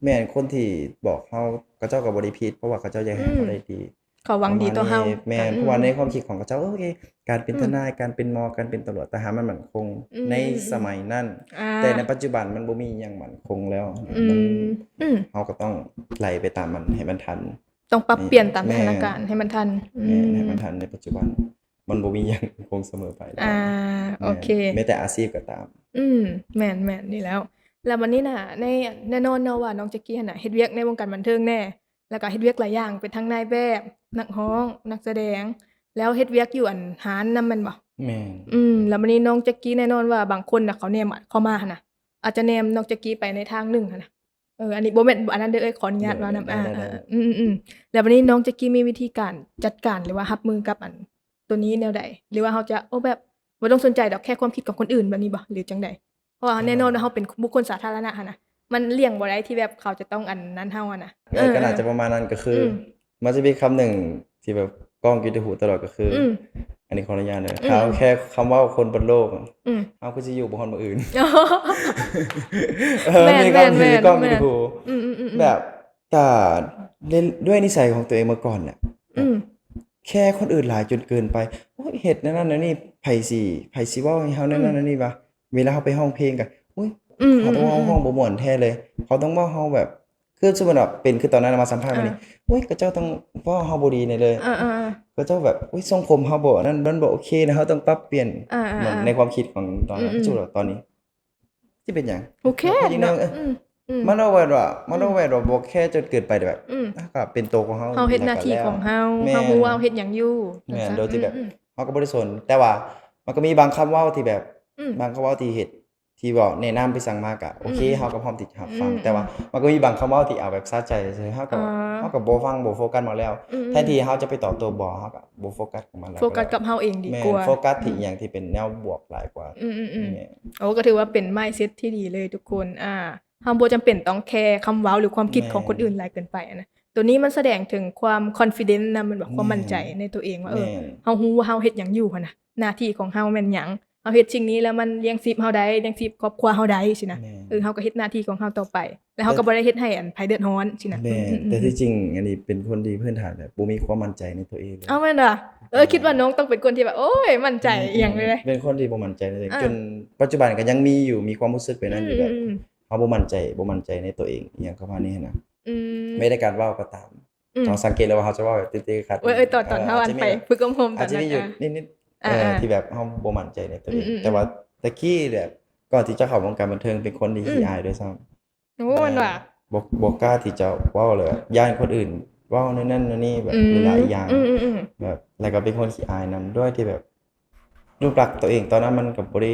ແມ່ນຄົນທີ່ບອກເຮົາ ເຂົາເຈົ້າກໍບໍ່ໄດ້ຜິດ ເພາະວ່າເຂົາເຈົ້າຢາກໃຫ້ ອືມ ເຮົາໄດ້ດີ ເຂົາຫວັງດີຕໍ່ເຮົາ ປະມານນີ້ ແມ່ນ ອືມ ເພາະວ່າໃນຄວາມຄິດຂອງເຂົາເຈົ້າ ໂອເຄ ການເປັນ ອືມ ທະນາຍ ການເປັນໝໍ ການເປັນຕຳຫຼວດ ທະຫານ ມັນໝັ້ນຄົງ ອືມ ໃນສະໄໝນັ້ນ ອ່າ ແຕ່ໃນປັດຈຸບັນມັນບໍ່ມີຫຍັງໝັ້ນຄົງແລ້ວ ອືມ ມັນ ອືມ ເຮົາກໍຕ້ອງໄຫຼໄປຕາມມັນໃຫ້ມັນທັນ ຕ້ອງປັບປ່ຽນຕາມ ແມ່ນ ສະຖານະການໃຫ້ມັນທັນ ແມ່ນ ອືມ ໃຫ້ມັນທັນໃນປັດຈຸບັນ ມັນບໍ່ມີຫຍັງຄົງສະເໝີໄປ ອ່າ ແມ່ນ ໂອເຄ ແມ້ແຕ່ອາຊີບກໍຕາມ ອືມ ແມ່ນໆ ນີ້ແລ້ວ ແລ້ວບັດນີ້ນະ ໃນ ແນ່ນອນເນາະວ່ານ້ອງແຈັກກີ້ຫັ້ນນະ ເຮັດວຽກໃນວົງການບັນເທີງແດ່ ແລ້ວກໍເຮັດວຽກຫຼາຍຢ່າງ ເປັນທັງນາຍແບບ ນັກຮ້ອງ ນັກສະແດງ ແລ້ວເຮັດວຽກຢູ່ອັນຮ້ານນຳແມ່ນບໍ່? ແມ່ນ ອືມ ແລ້ວບັດນີ້ນ້ອງແຈັກກີ້ ແນ່ນອນວ່າບາງຄົນນະ ເຂົາແນມເຂົ້າມາຫັ້ນນະ ອາດຈະແນມນ້ອງແຈັກກີ້ໄປໃນທາງໜຶ່ງຫັ້ນນະ ເອີ ອັນນີ້ບໍ່ແມ່ນ ອັນນັ້ນເດີ ເອີຍ ຂໍອະນຸຍາດເວົ້ານຳ ເດີ ເອີ ເດີ ອືມໆ ແລ້ວບັດນີ້ນ້ອງແຈັກກີ້ມີວິທີການຈັດການ ຫຼືວ່າຮັບມືກັບອັນໂຕນີ້ແນວໃດ? ຫຼືວ່າເຮົາຈະ ໂອ້ ແບບບໍ່ຕ້ອງສົນໃຈດອກ ແຄ່ຄວາມຄິດຂອງຄົນອື່ນແບບນີ້ບໍ່ ຫຼືຈັ່ງໃດ? ເພາະວ່າແນ່ນອນວ່າເຮົາເປັນບຸກຄົນສາທາລະນະຫັ້ນນະ ມັນລ່ຽງບໍ່ໄດ້ທີ່ແບບເຂົາຈະຕ້ອງອັນນັ້ນເຮົາຫັ້ນນະ ເອີ ເອີ ກໍໜ້າຈະປະມານນັ້ນ ກໍຄື ອືມ ມັນຈະມີຄຳໜຶ່ງທີ່ແບບກ້ອງຢູ່ໃນຫູຕະຫຼອດ ກໍຄື ອືມ ອັນນີ້ຂໍອະນຸຍາດເດີ ອືມ ຖ້າເຮົາແຄ່ຄຳເວົ້າຄົນເບິດໂລກ ອືມ ເຮົາຄືຊິຢູ່ບໍ່ຮອດມື້ອື່ນ ເອີ ແມ່ນ ມີຄຳນີ້ ແມ່ນ ກ້ອງຢູ່ໃນຫູ ອືມໆໆໆ ແບບ ກະດ້ວຍນິໄສຂອງຕົວເອງມາກ່ອນແຫຼະ ອືມ ແຄ່ຄົນອື່ນຫຼາຍຈົນເກີນໄປ ໂອ້ຍ ເຮັດແນວນັ້ນແນວນີ້ ໃຜຊິ ໃຜຊິເວົ້າໃຫ້ເຮົາແນວນັ້ນ ອືມ ແນວນີ້ວະ ເວລາເຮົາໄປຮ້ອງເພງກະ ໂອ້ຍ ອືມ ເຂົາຕ້ອງເວົ້າ ອືມ ຮ້ອງບໍ່ມ່ວນແທ້ເລີຍ ເຂົາຕ້ອງເວົ້າເຮົາແບບ ຄືສົມມຸດວ່າເປັນ ຄືຕອນນັ້ນມາສຳພາດມື້ນີ້ ອ່າ ໂອ້ຍ ເຂົາເຈົ້າຕ້ອງເວົ້າເຮົາບໍ່ດີແນ່ເລີຍ ອ່າໆໆ ເຂົາເຈົ້າແບບ ໂອ້ຍ ຊົງຜົມເຮົາບໍ່ ອັນນັ້ນມັນບໍ່ໂອເຄນະ ເຮົາຕ້ອງປັບປ່ຽນ ອ່າໆໆ ໃນຄວາມຄິດຂອງຕອນນັ້ນ ອືມໆ ສົມມຸດວ່າຕອນນີ້ ຊິເປັນຫຍັງ ບໍ່ແຄ ເນາະ ເອີ ອືມໆ ມັນບໍ່ແມ່ນວ່າ ມັນບໍ່ແມ່ນວ່າບໍ່ແຄຈົນເກີນໄປ ແຕ່ແບບ ອືມ ເຮົາກໍເປັນໂຕຂອງເຮົາ ເຮົາເຮັດໜ້າທີ່ຂອງເຮົາ ແມ່ນ ເຮົາຮູ້ວ່າເຮົາເຮັດຫຍັງຢູ່ ແມ່ນ ຈັ່ງຊັ້ນ ໂດຍທີ່ແບບ ອືມໆ ເຮົາກໍບໍ່ໄດ້ສົນ ແຕ່ວ່າມັນກໍມີບາງຄຳເວົ້າທີ່ແບບ ອືມ ບາງຄຳເວົ້າທີ່ເຮັດ ທີ່ເວົ້າແນະນຳໄປສັ່ງມາກໍໂອເຄ ອືມໆ ເຮົາກໍພ້ອມທີ່ຈະຮັບຟັງ ອືມໆ ແຕ່ວ່າມັນກໍມີບາງຄຳເວົ້າທີ່ເອົາແບບສະໃຈ ເຮົາກໍ ອໍ ເຮົາກໍບໍ່ຟັງ ບໍ່ໂຟກັສມັນແລ້ວ ອືມໆ ແທນທີ່ເຮົາຈະໄປຕອບໂຕ້ບໍ່ ເຮົາກໍບໍ່ໂຟກັສກັບມັນແລ້ວ ໂຟກັສກັບເຮົາເອງດີກວ່າ ແມ່ນ ໂຟກັສທີ່ ອືມ ອີ່ຫຍັງທີ່ເປັນແນວບວກຫຼາຍກວ່າ ອືມໆໆ ແມ່ນ ໂອ້ ກໍຖືວ່າເປັນ mindset ທີ່ດີເລີຍທຸກຄົນ ອ່າ ເຮົາບໍ່ຈຳເປັນຕ້ອງແຄຄຳເວົ້າ ຫຼື ຄວາມຄິດຂອງຄົນອື່ນຫຼາຍເກີນໄປ ແມ່ນ ຫັ້ນນະ ໂຕນີ້ມັນສະແດງເຖິງຄວາມ confidence ນຳ ແມ່ນບໍ່ ຄວາມໝັ້ນໃຈ ແມ່ນ ໃນຕົວເອງວ່າ ເອີ ແມ່ນ ເຮົາຮູ້ວ່າເຮົາເຮັດຫຍັງຢູ່ຫັ້ນນະ ໜ້າທີ່ຂອງເຮົາແມ່ນຫຍັງ ເຮົາເຮັດສິ່ງນີ້ແລ້ວມັນລ້ຽງຊີບເຮົາໄດ້ ລ້ຽງຊີບຄອບຄົວເຮົາໄດ້ຊີ້ນະ ແມ່ນ ເອີ ເຮົາກໍເຮັດໜ້າທີ່ຂອງເຮົາຕໍ່ໄປ ແລ້ວເຮົາກໍ ແຕ່ ບໍ່ໄດ້ເຮັດໃຫ້ອັນໃຜເດືອດຮ້ອນຊີ້ນະ ແມ່ນ ອືມໆໆ ແຕ່ທີ່ຈິງອັນນີ້ເປັນຄົນທີ່ພື້ນຖານແບບບໍ່ມີຄວາມໝັ້ນໃຈໃນຕົວເອງເລີຍ ເອົາແມ່ນຫວາ? ເອີ ຄິດວ່ານ້ອງຕ້ອງເປັນຄົນທີ່ແບບ ໂອ້ຍ ໝັ້ນໃຈ ອືມໆ ອີ່ຫຍັງເລີຍ ເປັນຄົນທີ່ບໍ່ໝັ້ນໃຈໃນຕົວເອງ ອ່າ ຈົນປັດຈຸບັນກໍຍັງມີຢູ່ ມີຄວາມຮູ້ສຶກແບບນັ້ນຢູ່ ແບບ ອືມໆໆ ເຮົາບໍ່ໝັ້ນໃຈ ບໍ່ໝັ້ນໃຈໃນຕົວເອງ ອີ່ຫຍັງປະມານນີ້ຫັ້ນນະ ອືມ ແມ້ແຕ່ການເວົ້າກໍຕາມ ອືມ ຕ້ອງສັງເກດເລີຍວ່າເຮົາຈະເວົ້າແບບຕິດໆຂັດ ເອີ ເອີ ຕອນ ຕອນເຮົາອັນໄປຝຶກອົບຮົມ ອາດຈະມີ ຕອນນັ້ນ ອາ ອາ ທີ່ແບບເຮົາບໍ່ໝັ້ນໃຈໃນຕົວເອງ ອືມໆໆ ແຕ່ວ່າແຕ່ກີ້ແບບ ກ່ອນທີ່ຈະເຂົ້າວົງການບັນເທີງເປັນຄົນທີ່ ອືມ ຂີ້ອາຍດ້ວຍຊ້ຳ ໂອ້ ແມ່ນ ວ່າ ບໍ່ ບໍ່ກ້າທີ່ຈະເວົ້າເລີຍ ຢ້ານຄົນອື່ນເວົ້າແນວນັ້ນແນວນີ້ ແບບ ອືມ ຫຼາຍໆຢ່າງ ອືມໆໆ ແບບ ແລ້ວກໍເປັນຄົນຂີ້ອາຍນຳ ດ້ວຍທີ່ແບບ ຮູບລັກຕົວເອງຕອນນັ້ນມັນກໍບໍ່ໄດ້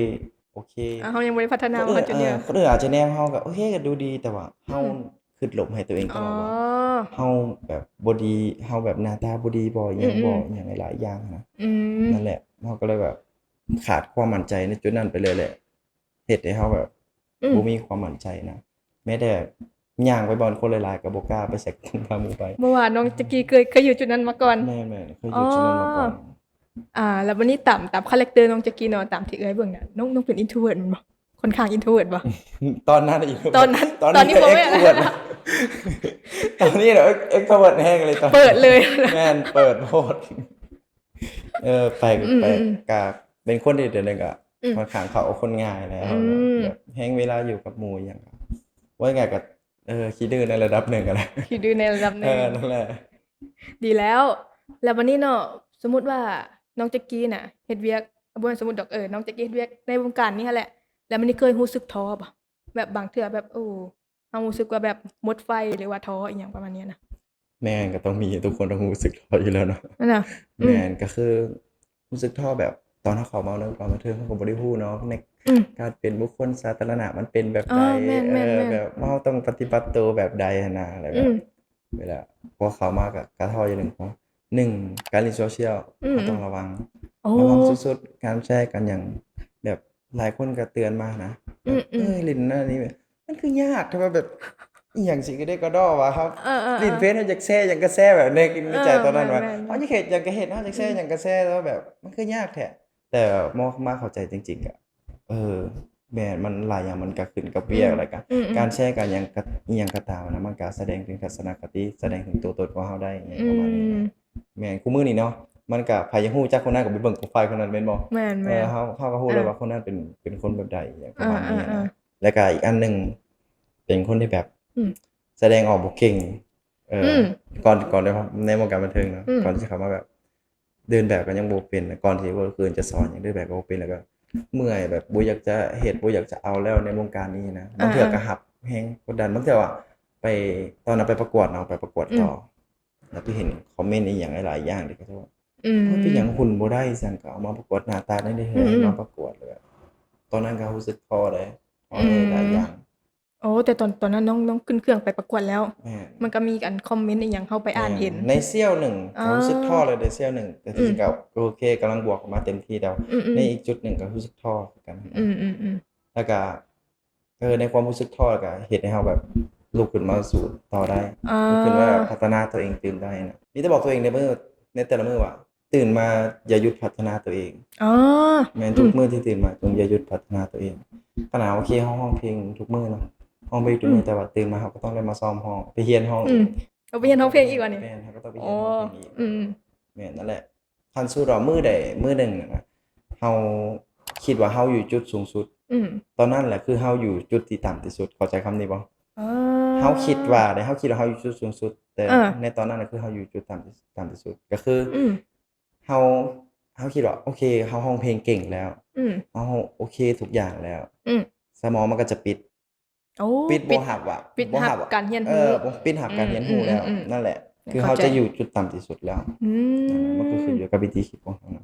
ໂອເຄ ອ່າ ເຮົາຍັງບໍ່ໄດ້ພັດທະນາ ຄົນອື່ນ ມາຈຸດນີ້ ເອີ ຄົນອື່ນອາດຈະແນມເຮົາກໍໂອເຄ ກໍດູດີ ແຕ່ວ່າເຮົາ ອືມ ຄິດລົບໃຫ້ຕົວເອງຕະຫຼອດວ່າ ອໍ ເຮົາແບບບໍ່ດີ ເຮົາແບບໜ້າຕາບໍ່ດີບໍ່ ອີ່ຫຍັງບໍ່ ອືມໆ ອີ່ຫຍັງຫຼາຍໆຢ່າງນະ ອືມ ນັ້ນແຫຼະ ເຮົາກໍເລີຍແບບຂາດຄວາມໝັ້ນໃຈໃນຈຸດນັ້ນໄປເລີຍແຫຼະ ເຮັດໃຫ້ເຮົາແບບ ອືມ ບໍ່ມີຄວາມໝັ້ນໃຈນະ ແມ້ແຕ່ຍ່າງໄປບ່ອນຄົນຫຼາຍໆກໍບໍ່ກ້າໄປໃສ່ກັບໝູ່ໄປ ບໍ່ວ່ານ້ອງຈັກກີ້ເຄີຍ ເຄີຍຢູ່ຈຸດນັ້ນມາກ່ອນ ແມ່ນໆ ເຄີຍຢູ່ຈຸດນັ້ນມາກ່ອນ ອໍ ອ່າ ແລ້ວບັດນີ້ຕາມ ຕາມຄາແຣັກເຕີນ້ອງຈັກກີ້ເນາະ ຕາມທີ່ເອື້ອຍເບິ່ງນະ ນ້ອງ ນ້ອງເປັນ introvert ແມ່ນບໍ່? ຄ່ອນຂ້າງ introvert ບໍ່? ຕອນນັ້ນ introvert ຕອນນັ້ນ ຕອນນີ້ ຕອນນີ້ບໍ່ແມ່ນ extrovert ຕອນນີ້ນະ extrovert ແຮງເລີຍ ເປີດເລີຍ ແມ່ນ ເປີດໂພດ ເອີ ໄປ ອືມໆ ໄປ ກະເປັນຄົນທີ່ດຽວນີ້ກະ ອືມ ຄ່ອນຂ້າງເຂົ້າກັບຄົນງ່າຍແລ້ວ ອືມ ແບບແຮ່ງເວລາຢູ່ກັບໝູ່ອີ່ຫຍັງ ເວົ້າງ່າຍໆ ກະ ເອີ ຂີ້ດື້ໃນລະດັບໜຶ່ງຫັ້ນແຫຼະ ຂີ້ດື້ໃນລະດັບໜຶ່ງ ເອີ ນັ້ນແຫຼະ ດີແລ້ວ ແລ້ວບັດນີ້ເນາະ ສົມມຸດວ່ານ້ອງຈັກກີ້ນະ ເຮັດວຽກ ບໍ່ແມ່ນສົມມຸດດອກ ເອີ ນ້ອງຈັກກີ້ເຮັດວຽກໃນວົງການນີ້ຫັ້ນແຫຼະ ແລ້ວມັນນີ້ເຄີຍຮູ້ສຶກທໍ້ບໍ່? ແບບບາງເທື່ອແບບ ໂອ້ ເຮົາຮູ້ສຶກວ່າແບບໝົດໄຟ ຫຼືວ່າທໍ້ອີ່ຫຍັງປະມານນີ້ນະ ແມ່ນ ກໍຕ້ອງມີ ທຸກຄົນຕ້ອງຮູ້ສຶກທໍ້ຢູ່ແລ້ວເນາະ ນັ້ນນະ ອືມ ແມ່ນ ກໍຄືຮູ້ສຶກທໍ້ແບບຕອນເຮົາເຂົ້າມາໃນວົງການບັນເທີງ ເຮົາກໍບໍ່ໄດ້ຮູ້ເນາະ ໃນ ອືມ ການເປັນບຸກຄົນສາທາລະນະມັນເປັນແບບໃດ ເອີ ແມ່ນໆໆ ເອີ ແບບເຮົາຕ້ອງປະຕິບັດໂຕແບບໃດຫັ້ນນະ ແລ້ວແບບ ອືມ ເວລາພໍເຂົ້າມາກໍ ກໍທໍ້ຢ່າງໜຶ່ງ ເພາະວ່າ ໜຶ່ງ ການຫຼິ້ນໂຊຊຽວ ອືມ ເຮົາຕ້ອງລະວັງ ໂອ້ ລະວັງສຸດໆ ການແຊການຫຍັງ ແບບຫຼາຍຄົນກໍເຕືອນມານະ ອືມໆ ເອີ ຫຼິ້ນນັ້ນນີ້ ມັນຄືຍາກແທ້ວ່າ ແບບອີ່ຫຍັງຊິກະເດກະດໍວ່າ ເຮົາ ເອີໆໆ ຫຼິ້ນເຟສ ເຮົາຢາກແຊຫຍັງກໍແຊ ແບບໃນ ໃນໃຈຕອນນັ້ນວ່າ ເອີ ແມ່ນໆໆ ເຮົາຢາກເຮັດຫຍັງກໍເຮັດ ເຮົາຢາກແຊຫຍັງກໍແຊ ແລ້ວແບບມັນຄືຍາກແທ້ ແຕ່ມາ ມາເຂົ້າໃຈຈິງໆ ກໍ ເອີ ແມ່ນ ມັນຫຼາຍຢ່າງ ມັນກໍຂຶ້ນກັບວຽກ ອືມ ແລ້ວກໍ ອືມໆ ການແຊການຫຍັງກໍ ອີ່ຫຍັງກໍຕາມນະ ມັນກໍສະແດງເຖິງທັດສະນະຄະຕິ ສະແດງເຖິງຕົວຕົນຂອງເຮົາໄດ້ ຫຍັງປະມານນີ້ນະ ອືມ ແມ່ນ ຄູ່ມື້ນີ້ເນາະ ມັນກໍໃຜຢາກຮູ້ຈັກຄົນນັ້ນກໍໄປເບິ່ງໂປຣໄຟລ໌ຄົນນັ້ນແມ່ນບໍ່? ແມ່ນໆ ເອີ ເຮົາ ເຮົາກໍຮູ້ແລ້ວວ່າ ເອີ ຄົນນັ້ນເປັນ ເປັນຄົນແບບໃດ ຫຍັງປະມານນີ້ນະ ເອີໆໆ ແລ້ວກໍອີກອັນໜຶ່ງ ເປັນຄົນທີ່ແບບ ອືມ ສະແດງອອກບໍ່ເກັ່ງ ເອີ ອືມ ກ່ອນ ກ່ອນ ໃນວງການບັນເທີງເນາະ ອືມ ກ່ອນທີ່ຈະເຂົ້າມາແບບ ເດີນແບບກໍຍັງບໍ່ເປັນ ກ່ອນທີ່ວ່າຄືນຈະສອນຫຍັງ ເດີນແບບກໍບໍ່ເປັນ ແລ້ວກໍເມື່ອຍ ແບບບໍ່ຢາກຈະເຮັດ ບໍ່ຢາກຈະເອົາແລ້ວໃນວົງການນີ້ນະ ບາງເທື່ອ ອ່າ ກໍຮັບແຮງກົດດັນ ບາງເທື່ອວ່າໄປ ຕອນນັ້ນໄປປະກວດເນາະ ໄປປະກວດຕໍ່ ອືມ ແລ້ວໄປເຫັນຄອມເມັນອີ່ຫຍັງຫຼາຍໆຢ່າງ ທີ່ເຂົາເຈົ້າວ່າ ອືມ ເປັນຫຍັງຫຸ່ນບໍ່ໄດ້ ຊັ້ນກໍເອົາມາປະກວດ ໜ້າຕາໄດ້ເລີຍ ອືມໆ ມາປະກວດ ແລ້ວຕອນນັ້ນກໍຮູ້ສຶກທໍ້ເດ້ ທໍ້ ອືມ ຫຼາຍໆຢ່າງ. ໂອ້ ແຕ່ຕອນ ຕອນນັ້ນນ້ອງ ນ້ອງຂຶ້ນເຄື່ອງໄປປະກວດແລ້ວ ແມ່ນ ມັນກໍມີອັນຄອມເມັນອີ່ຫຍັງ ເຮົາໄປອ່ານເຫັນ ແມ່ນ ໃນສ່ຽວໜຶ່ງ ອໍ ກໍຮູ້ສຶກທໍ້ແລ້ວ ໃນສ່ຽວໜຶ່ງ ແຕ່ທີ່ ອືມ ກໍໂອເຄ ກຳລັງບວກອອກມາເຕັມທີ່ແລ້ວ ອືມໆ ໃນອີກຈຸດໜຶ່ງກໍຮູ້ສຶກທໍ້ຄືກັນ ອືມໆໆ ແລ້ວກໍ ເອີ ໃນຄວາມຮູ້ສຶກທໍ້ ແລ້ວກໍເຮັດໃຫ້ເຮົາແບບລຸກຂຶ້ນມາສູ້ຕໍ່ໄດ້ ອໍ ລຸກຂຶ້ນມາພັດທະນາຕົວເອງຕື່ມໄດ້ນະ ມີແຕ່ບອກຕົວເອງໃນມື້ ໃນແຕ່ລະມື້ວ່າ ຕື່ນມາຢ່າຢຸດພັດທະນາຕົວເອງ ອໍ ແມ່ນ ອືມ ທຸກມື້ທີ່ຕື່ນມາຈົ່ງຢ່າຢຸດພັດທະນາຕົວເອງ ຂະໜາດ ໂອເຄ ເຮົາຮ້ອງເພງທຸກມື້ເນາະ ຮ້ອງເພງທຸກມື້ ອືມ ແຕ່ວ່າຕື່ນມາເຮົາກໍຕ້ອງໄດ້ມາຊ້ອມຮ້ອງ ໄປຮຽນຮ້ອງ ອືມ ເອີ ໄປຮຽນຮ້ອງເພງອີກວະນີ້ ແມ່ນ ເຮົາກໍຕ້ອງໄປຮຽນຮ້ອງເພງອີກ ອໍ ອືມ ແມ່ນ ນັ້ນແຫຼະ ຄັນສົມມຸດວ່າມື້ໃດມື້ໜຶ່ງນະ ເຮົາຄິດວ່າເຮົາຢູ່ຈຸດສູງສຸດ ອືມ ຕອນນັ້ນແຫຼະຄືເຮົາຢູ່ຈຸດທີ່ຕ່ຳທີ່ສຸດ ເຂົ້າໃຈຄຳນີ້ບໍ່? ອໍ ເຮົາຄິດວ່າເດ້ ເຮົາຄິດວ່າເຮົາຢູ່ຈຸດສູງສຸດ ແຕ່ ເອີ ໃນຕອນນັ້ນນະຄືເຮົາຢູ່ຈຸດຕ່ຳ ຕ່ຳທີ່ສຸດ ກໍຄື ອືມ ເຮົາ ເຮົາຄິດວ່າ ໂອເຄ ເຮົາຮ້ອງເພງເກັ່ງແລ້ວ ອືມ ເຮົາໂອເຄທຸກຢ່າງແລ້ວ ອືມ ສະໝອງມັນກໍຈະປິດ ໂອ້ ປິດ ປິດ ບໍ່ຮັບວ່າ ປິດ ບໍ່ຮັບ ຮັບການຮຽນຮູ້ ເອີ ບໍ່ ປິດຮັບການຮຽນຮູ້ແລ້ວ ອືມໆໆໆ ນັ້ນແຫຼະ ແມ່ນ ຄືເຮົາຈະຢູ່ຈຸດຕ່ຳທີ່ສຸດແລ້ວ ອືມ ນັ້ນແຫຼະ ມັນກໍຂຶ້ນຢູ່ກັບວິທີຄິດຂອງເຮົານຳ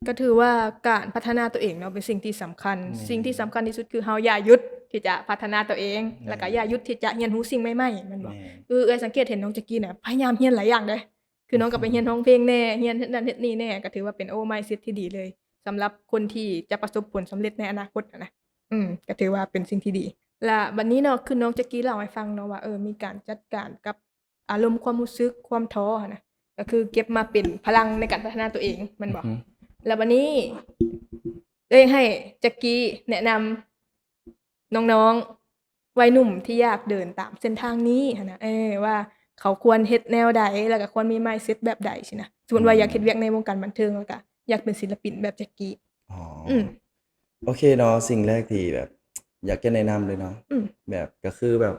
ກໍຖືວ່າການພັດທະນາຕົວເອງເນາະ ເປັນສິ່ງທີ່ສຳຄັນ ແມ່ນ ສິ່ງທີ່ສຳຄັນທີ່ສຸດຄືເຮົາຢ່າຢຸດທີ່ຈະພັດທະນາຕົວເອງ ແມ່ນ ແລ້ວກໍຢ່າຢຸດທີ່ຈະຮຽນຮູ້ສິ່ງໃໝ່ໆ ແມ່ນບໍ່? ແມ່ນ ຄືເອື້ອຍສັງເກດເຫັນນ້ອງຈັກກີ້ນະ ພະຍາຍາມຮຽນຫຼາຍຢ່າງເດ້ ຄືນ້ອງກໍໄປຮຽນຮ້ອງເພງແດ່ ຮຽນເຮັດນັ້ນເຮັດນີ້ແດ່ ກໍຖືວ່າເປັນ ໂອ້ ໄມເຊັດທີ່ດີເລີຍ ສຳລັບຄົນທີ່ຈະປະສົບຜົນສຳເລັດໃນອະນາຄົດຫັ້ນນະ ອືມ ກໍຖືວ່າເປັນສິ່ງທີ່ດີ ລະບັດນີ້ເນາະ ຄືນ້ອງຈັກກີ້ເລົ່າໃຫ້ຟັງເນາະວ່າ ເອີ ມີການຈັດການກັບອາລົມຄວາມຮູ້ສຶກ ຄວາມທໍ້ຫັ້ນນະ ກໍຄືເກັບມາເປັນພະລັງໃນການພັດທະນາຕົວເອງ ແມ່ນບໍ່? ອືຮຶ ລະບັດນີ້ ເອີຍ ໃຫ້ຈັກກີ້ແນະນຳ ນ້ອງໆ ວັຍໜຸ່ມທີ່ຢາກເດີນຕາມເສັ້ນທາງນີ້ຫັ້ນນະ ເອີ ວ່າເຂົາຄວນເຮັດແນວໃດ ແລ້ວກໍຄວນມີໄມເຊັດແບບໃດຊີ້ນະ ສົມມຸດວ່າ ອືມ ຢາກເຮັດວຽກໃນວົງການບັນເທີງ ແລ້ວກໍຢາກເປັນສິນລະປິນແບບຈັກກີ້ ອໍ ອືມ ໂອເຄເນາະ ສິ່ງແລກທີ່ແບບຢາກຈະແນະນຳເລີຍເນາະ ອືມ ແບບກໍຄືແບບ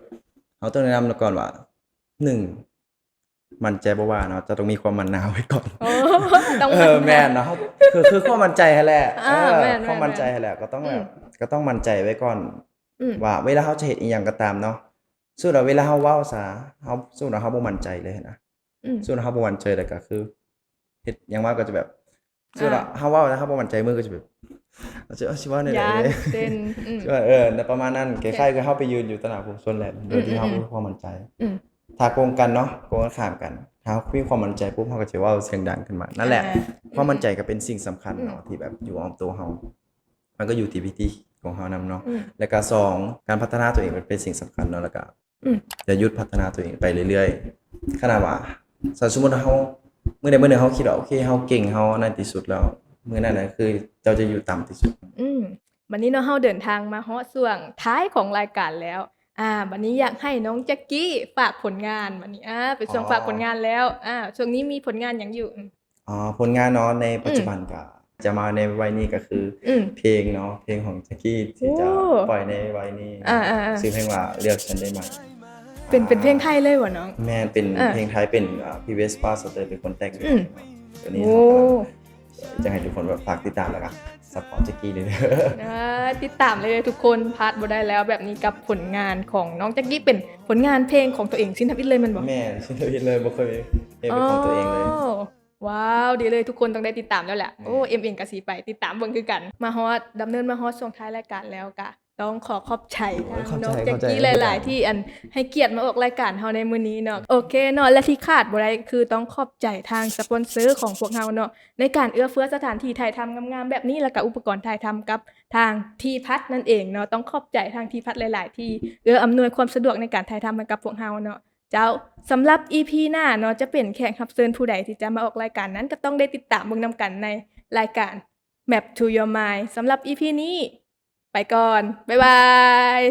ເຮົາຕ້ອງແນະນຳກ່ອນວ່າ ໜຶ່ງ ໝັ້ນໃຈບໍ່ວ່າເນາະ ຈະຕ້ອງມີຄວາມໝັ້ນໜາວໄວ້ກ່ອນ ໂອ້ ຕ້ອງ ເອີ ໝັ້ນໜາວ ແມ່ນເນາະ ເຮົາ ຄື ຄືຄວາມໝັ້ນໃຈຫັ້ນແຫຼະ ອ່າ ເອີ ແມ່ນໆໆ ຄວາມໝັ້ນໃຈຫັ້ນແຫຼະ ກໍຕ້ອງແບບ ອືມ ກໍຕ້ອງໝັ້ນໃຈໄວ້ກ່ອນ ອືມ ວ່າເວລາເຮົາຈະເຮັດອີ່ຫຍັງກໍຕາມເນາະ ສົມມຸດວ່າເວລາເຮົາເວົ້າຊະ ເຮົາ ສົມມຸດວ່າເຮົາບໍ່ໝັ້ນໃຈເລີຍຫັ້ນນະ ອືມ ສົມມຸດວ່າເຮົາບໍ່ໝັ້ນໃຈ ແລ້ວກໍຄືເຮັດຫຍັງມາກໍຈະແບບ ສົມມຸດວ່າ ອ່າ ເຮົາເວົ້າແລ້ວເຮົາບໍ່ໝັ້ນໃຈ ມືກໍຈະແບບ ເອົາຊິ ເອົາຊິເວົ້າແນວໃດ ຢ້ານເຕັ້ນ ອືມ ເອີ ປະມານນັ້ນ ເອີ ຄ້າຍໆຄືເຮົາໄປຢືນຢູ່ຕໍ່ໜ້າຜູ້ຄົນແຫຼະ ໂດຍທີ່ເຮົາ ອືມໆໆ ບໍ່ມີຄວາມໝັ້ນໃຈ ອືມ ຖ້າກົງກັນເນາະ ກົງກັນຂ້າມກັນ ຖ້າເຮົາມີຄວາມໝັ້ນໃຈປຸບ ເຮົາກໍຈະເວົ້າສຽງດັງຂຶ້ນມາ ນັ້ນແຫຼະ ອ່າ ຄວາມໝັ້ນໃຈ ອືມໆ ກໍເປັນສິ່ງສຳຄັນເນາະ ອືມ ທີ່ແບບຢູ່ອ້ອມໂຕເຮົາ ມັນກໍຢູ່ທີ່ວິທີຂອງເຮົານຳເນາະ ອືມ ແລ້ວກໍສອງ ການພັດທະນາຕົວເອງມັນເປັນສິ່ງສຳຄັນເນາະ ແລ້ວກໍ ອືມ ຢ່າຢຸດພັດທະນາຕົວເອງໄປເລື້ອຍໆ ຂະໜາດວ່າ ສົມມຸດວ່າເຮົາ ມື້ໃດມື້ໜຶ່ງເຮົາຄິດວ່າ ໂອເຄ ເຮົາເກັ່ງ ເຮົານັ້ນທີ່ສຸດແລ້ວ ມື້ນັ້ນນະຄືເຈົ້າຈະຢູ່ຕ່ຳທີ່ສຸດ ອືມ ບັດນີ້ເນາະ ເຮົາເດີນທາງມາຮອດຊ່ວງທ້າຍຂອງລາຍການແລ້ວ ອ່າ ບັດນີ້ຢາກໃຫ້ນ້ອງຈັກກີ້ຝາກຜົນງານ ບັດນີ້ ອ່າ ເປັນຊ່ວງ ອໍ ຝາກຜົນງານແລ້ວ ອ່າ ຊ່ວງນີ້ມີຜົນງານຫຍັງຢູ່? ອືມ ອໍ ຜົນງານເນາະ ໃນ ອືມ ປັດຈຸບັນກະຈະມາໃນໄວໆນີ້ກະຄື ອືມ ເພງເນາະ ເພງຂອງຈັກກີ້ທີ່ຈະ ໂອ້ ປ່ອຍໃນໄວໆນີ້ ອ່າໆໆ ຊື່ເພງວ່າ ເລືອກສັນໄດ້ໄໝ ເປັນ ເປັນເພງໄທເລີຍບໍ່ນ້ອງ? ແມ່ນ ເປັນ ອ່າ ເພງໄທ ເປັນ ອ່າ ພີເວສປາສະເຕີ ເປັນຄົນແຕ່ງ ອືມ ຕົວນີ້ ໂອ້ ເຮົາກຳລັງ ຢາກໃຫ້ທຸກຄົນແບບຝາກຕິດຕາມ ແລ້ວກະຊັບພອດຈັກກີ້ເດີ ອ່າ ຕິດຕາມເລີຍທຸກຄົນ ພາດບໍ່ໄດ້ແລ້ວ ແບບນີ້ກັບຜົນງານຂອງນ້ອງຈັກກີ້ ເປັນຜົນງານເພງຂອງຕົວເອງຊີ້ນທຳອິດເລີຍແມ່ນບໍ່? ແມ່ນ ຊີ້ນທຳອິດເລີຍ ບໍ່ເຄີຍເຮັດເປັນຂອງຕົວເອງເລີຍ ອໍ ວ້າວ ດີເລີຍ ທຸກຄົນຕ້ອງໄດ້ຕິດຕາມແລ້ວແຫຼະ. ໂອ້ ເອັມເອງກໍຊິໄປຕິດຕາມເບິ່ງຄືກັນ. ມາຮອດ ດຳເນີນມາຮອດຊ່ວງທ້າຍລາຍການແລ້ວ ກໍຕ້ອງຂໍຂອບໃຈທາງ ໂອ້ຍ ຂອບໃຈ ນ້ອງ ຂ ແຈັກ ອບໃຈ ກີ້ ເຊັ່ນກັນ ຫຼາຍໆ ທີ່ອັນໃຫ້ກຽດມາອອກລາຍການເຮົາໃນມື້ນີ້ເນາະ. ໂອເຄເນາະ ແລະທີ່ຂາດບໍ່ໄດ້ຄືຕ້ອງຂອບໃຈທາງສະປອນເຊີຂອງພວກເຮົາເນາະ ໃນການເອື້ອເຟື້ອສະຖານທີ່ຖ່າຍທຳງາມໆແບບນີ້ ແລ້ວກໍອຸປະກອນຖ່າຍທຳກັບທາງທີພັດນັ້ນເອງເນາະ. ຕ້ອງຂອບໃຈທາງທີພັດຫຼາຍໆ ທີ່ເອື້ອອຳນວຍຄວາມສະດວກໃນການຖ່າຍທຳໃຫ້ກັບພວກເຮົາເນາະ. ເຈົ້າ ສຳລັບອີພີໜ້າເນາະ ຈະເປັນແຂກຮັບເຊີນຜູ້ໃດທີ່ຈະມາອອກລາຍການນັ້ນ ກໍຕ້ອງໄດ້ຕິດຕາມເບິ່ງນຳກັນໃນລາຍການ Map to Your Mind. ສຳລັບອີພີນີ້ ໄປກ່ອນ ບາຍບາຍ.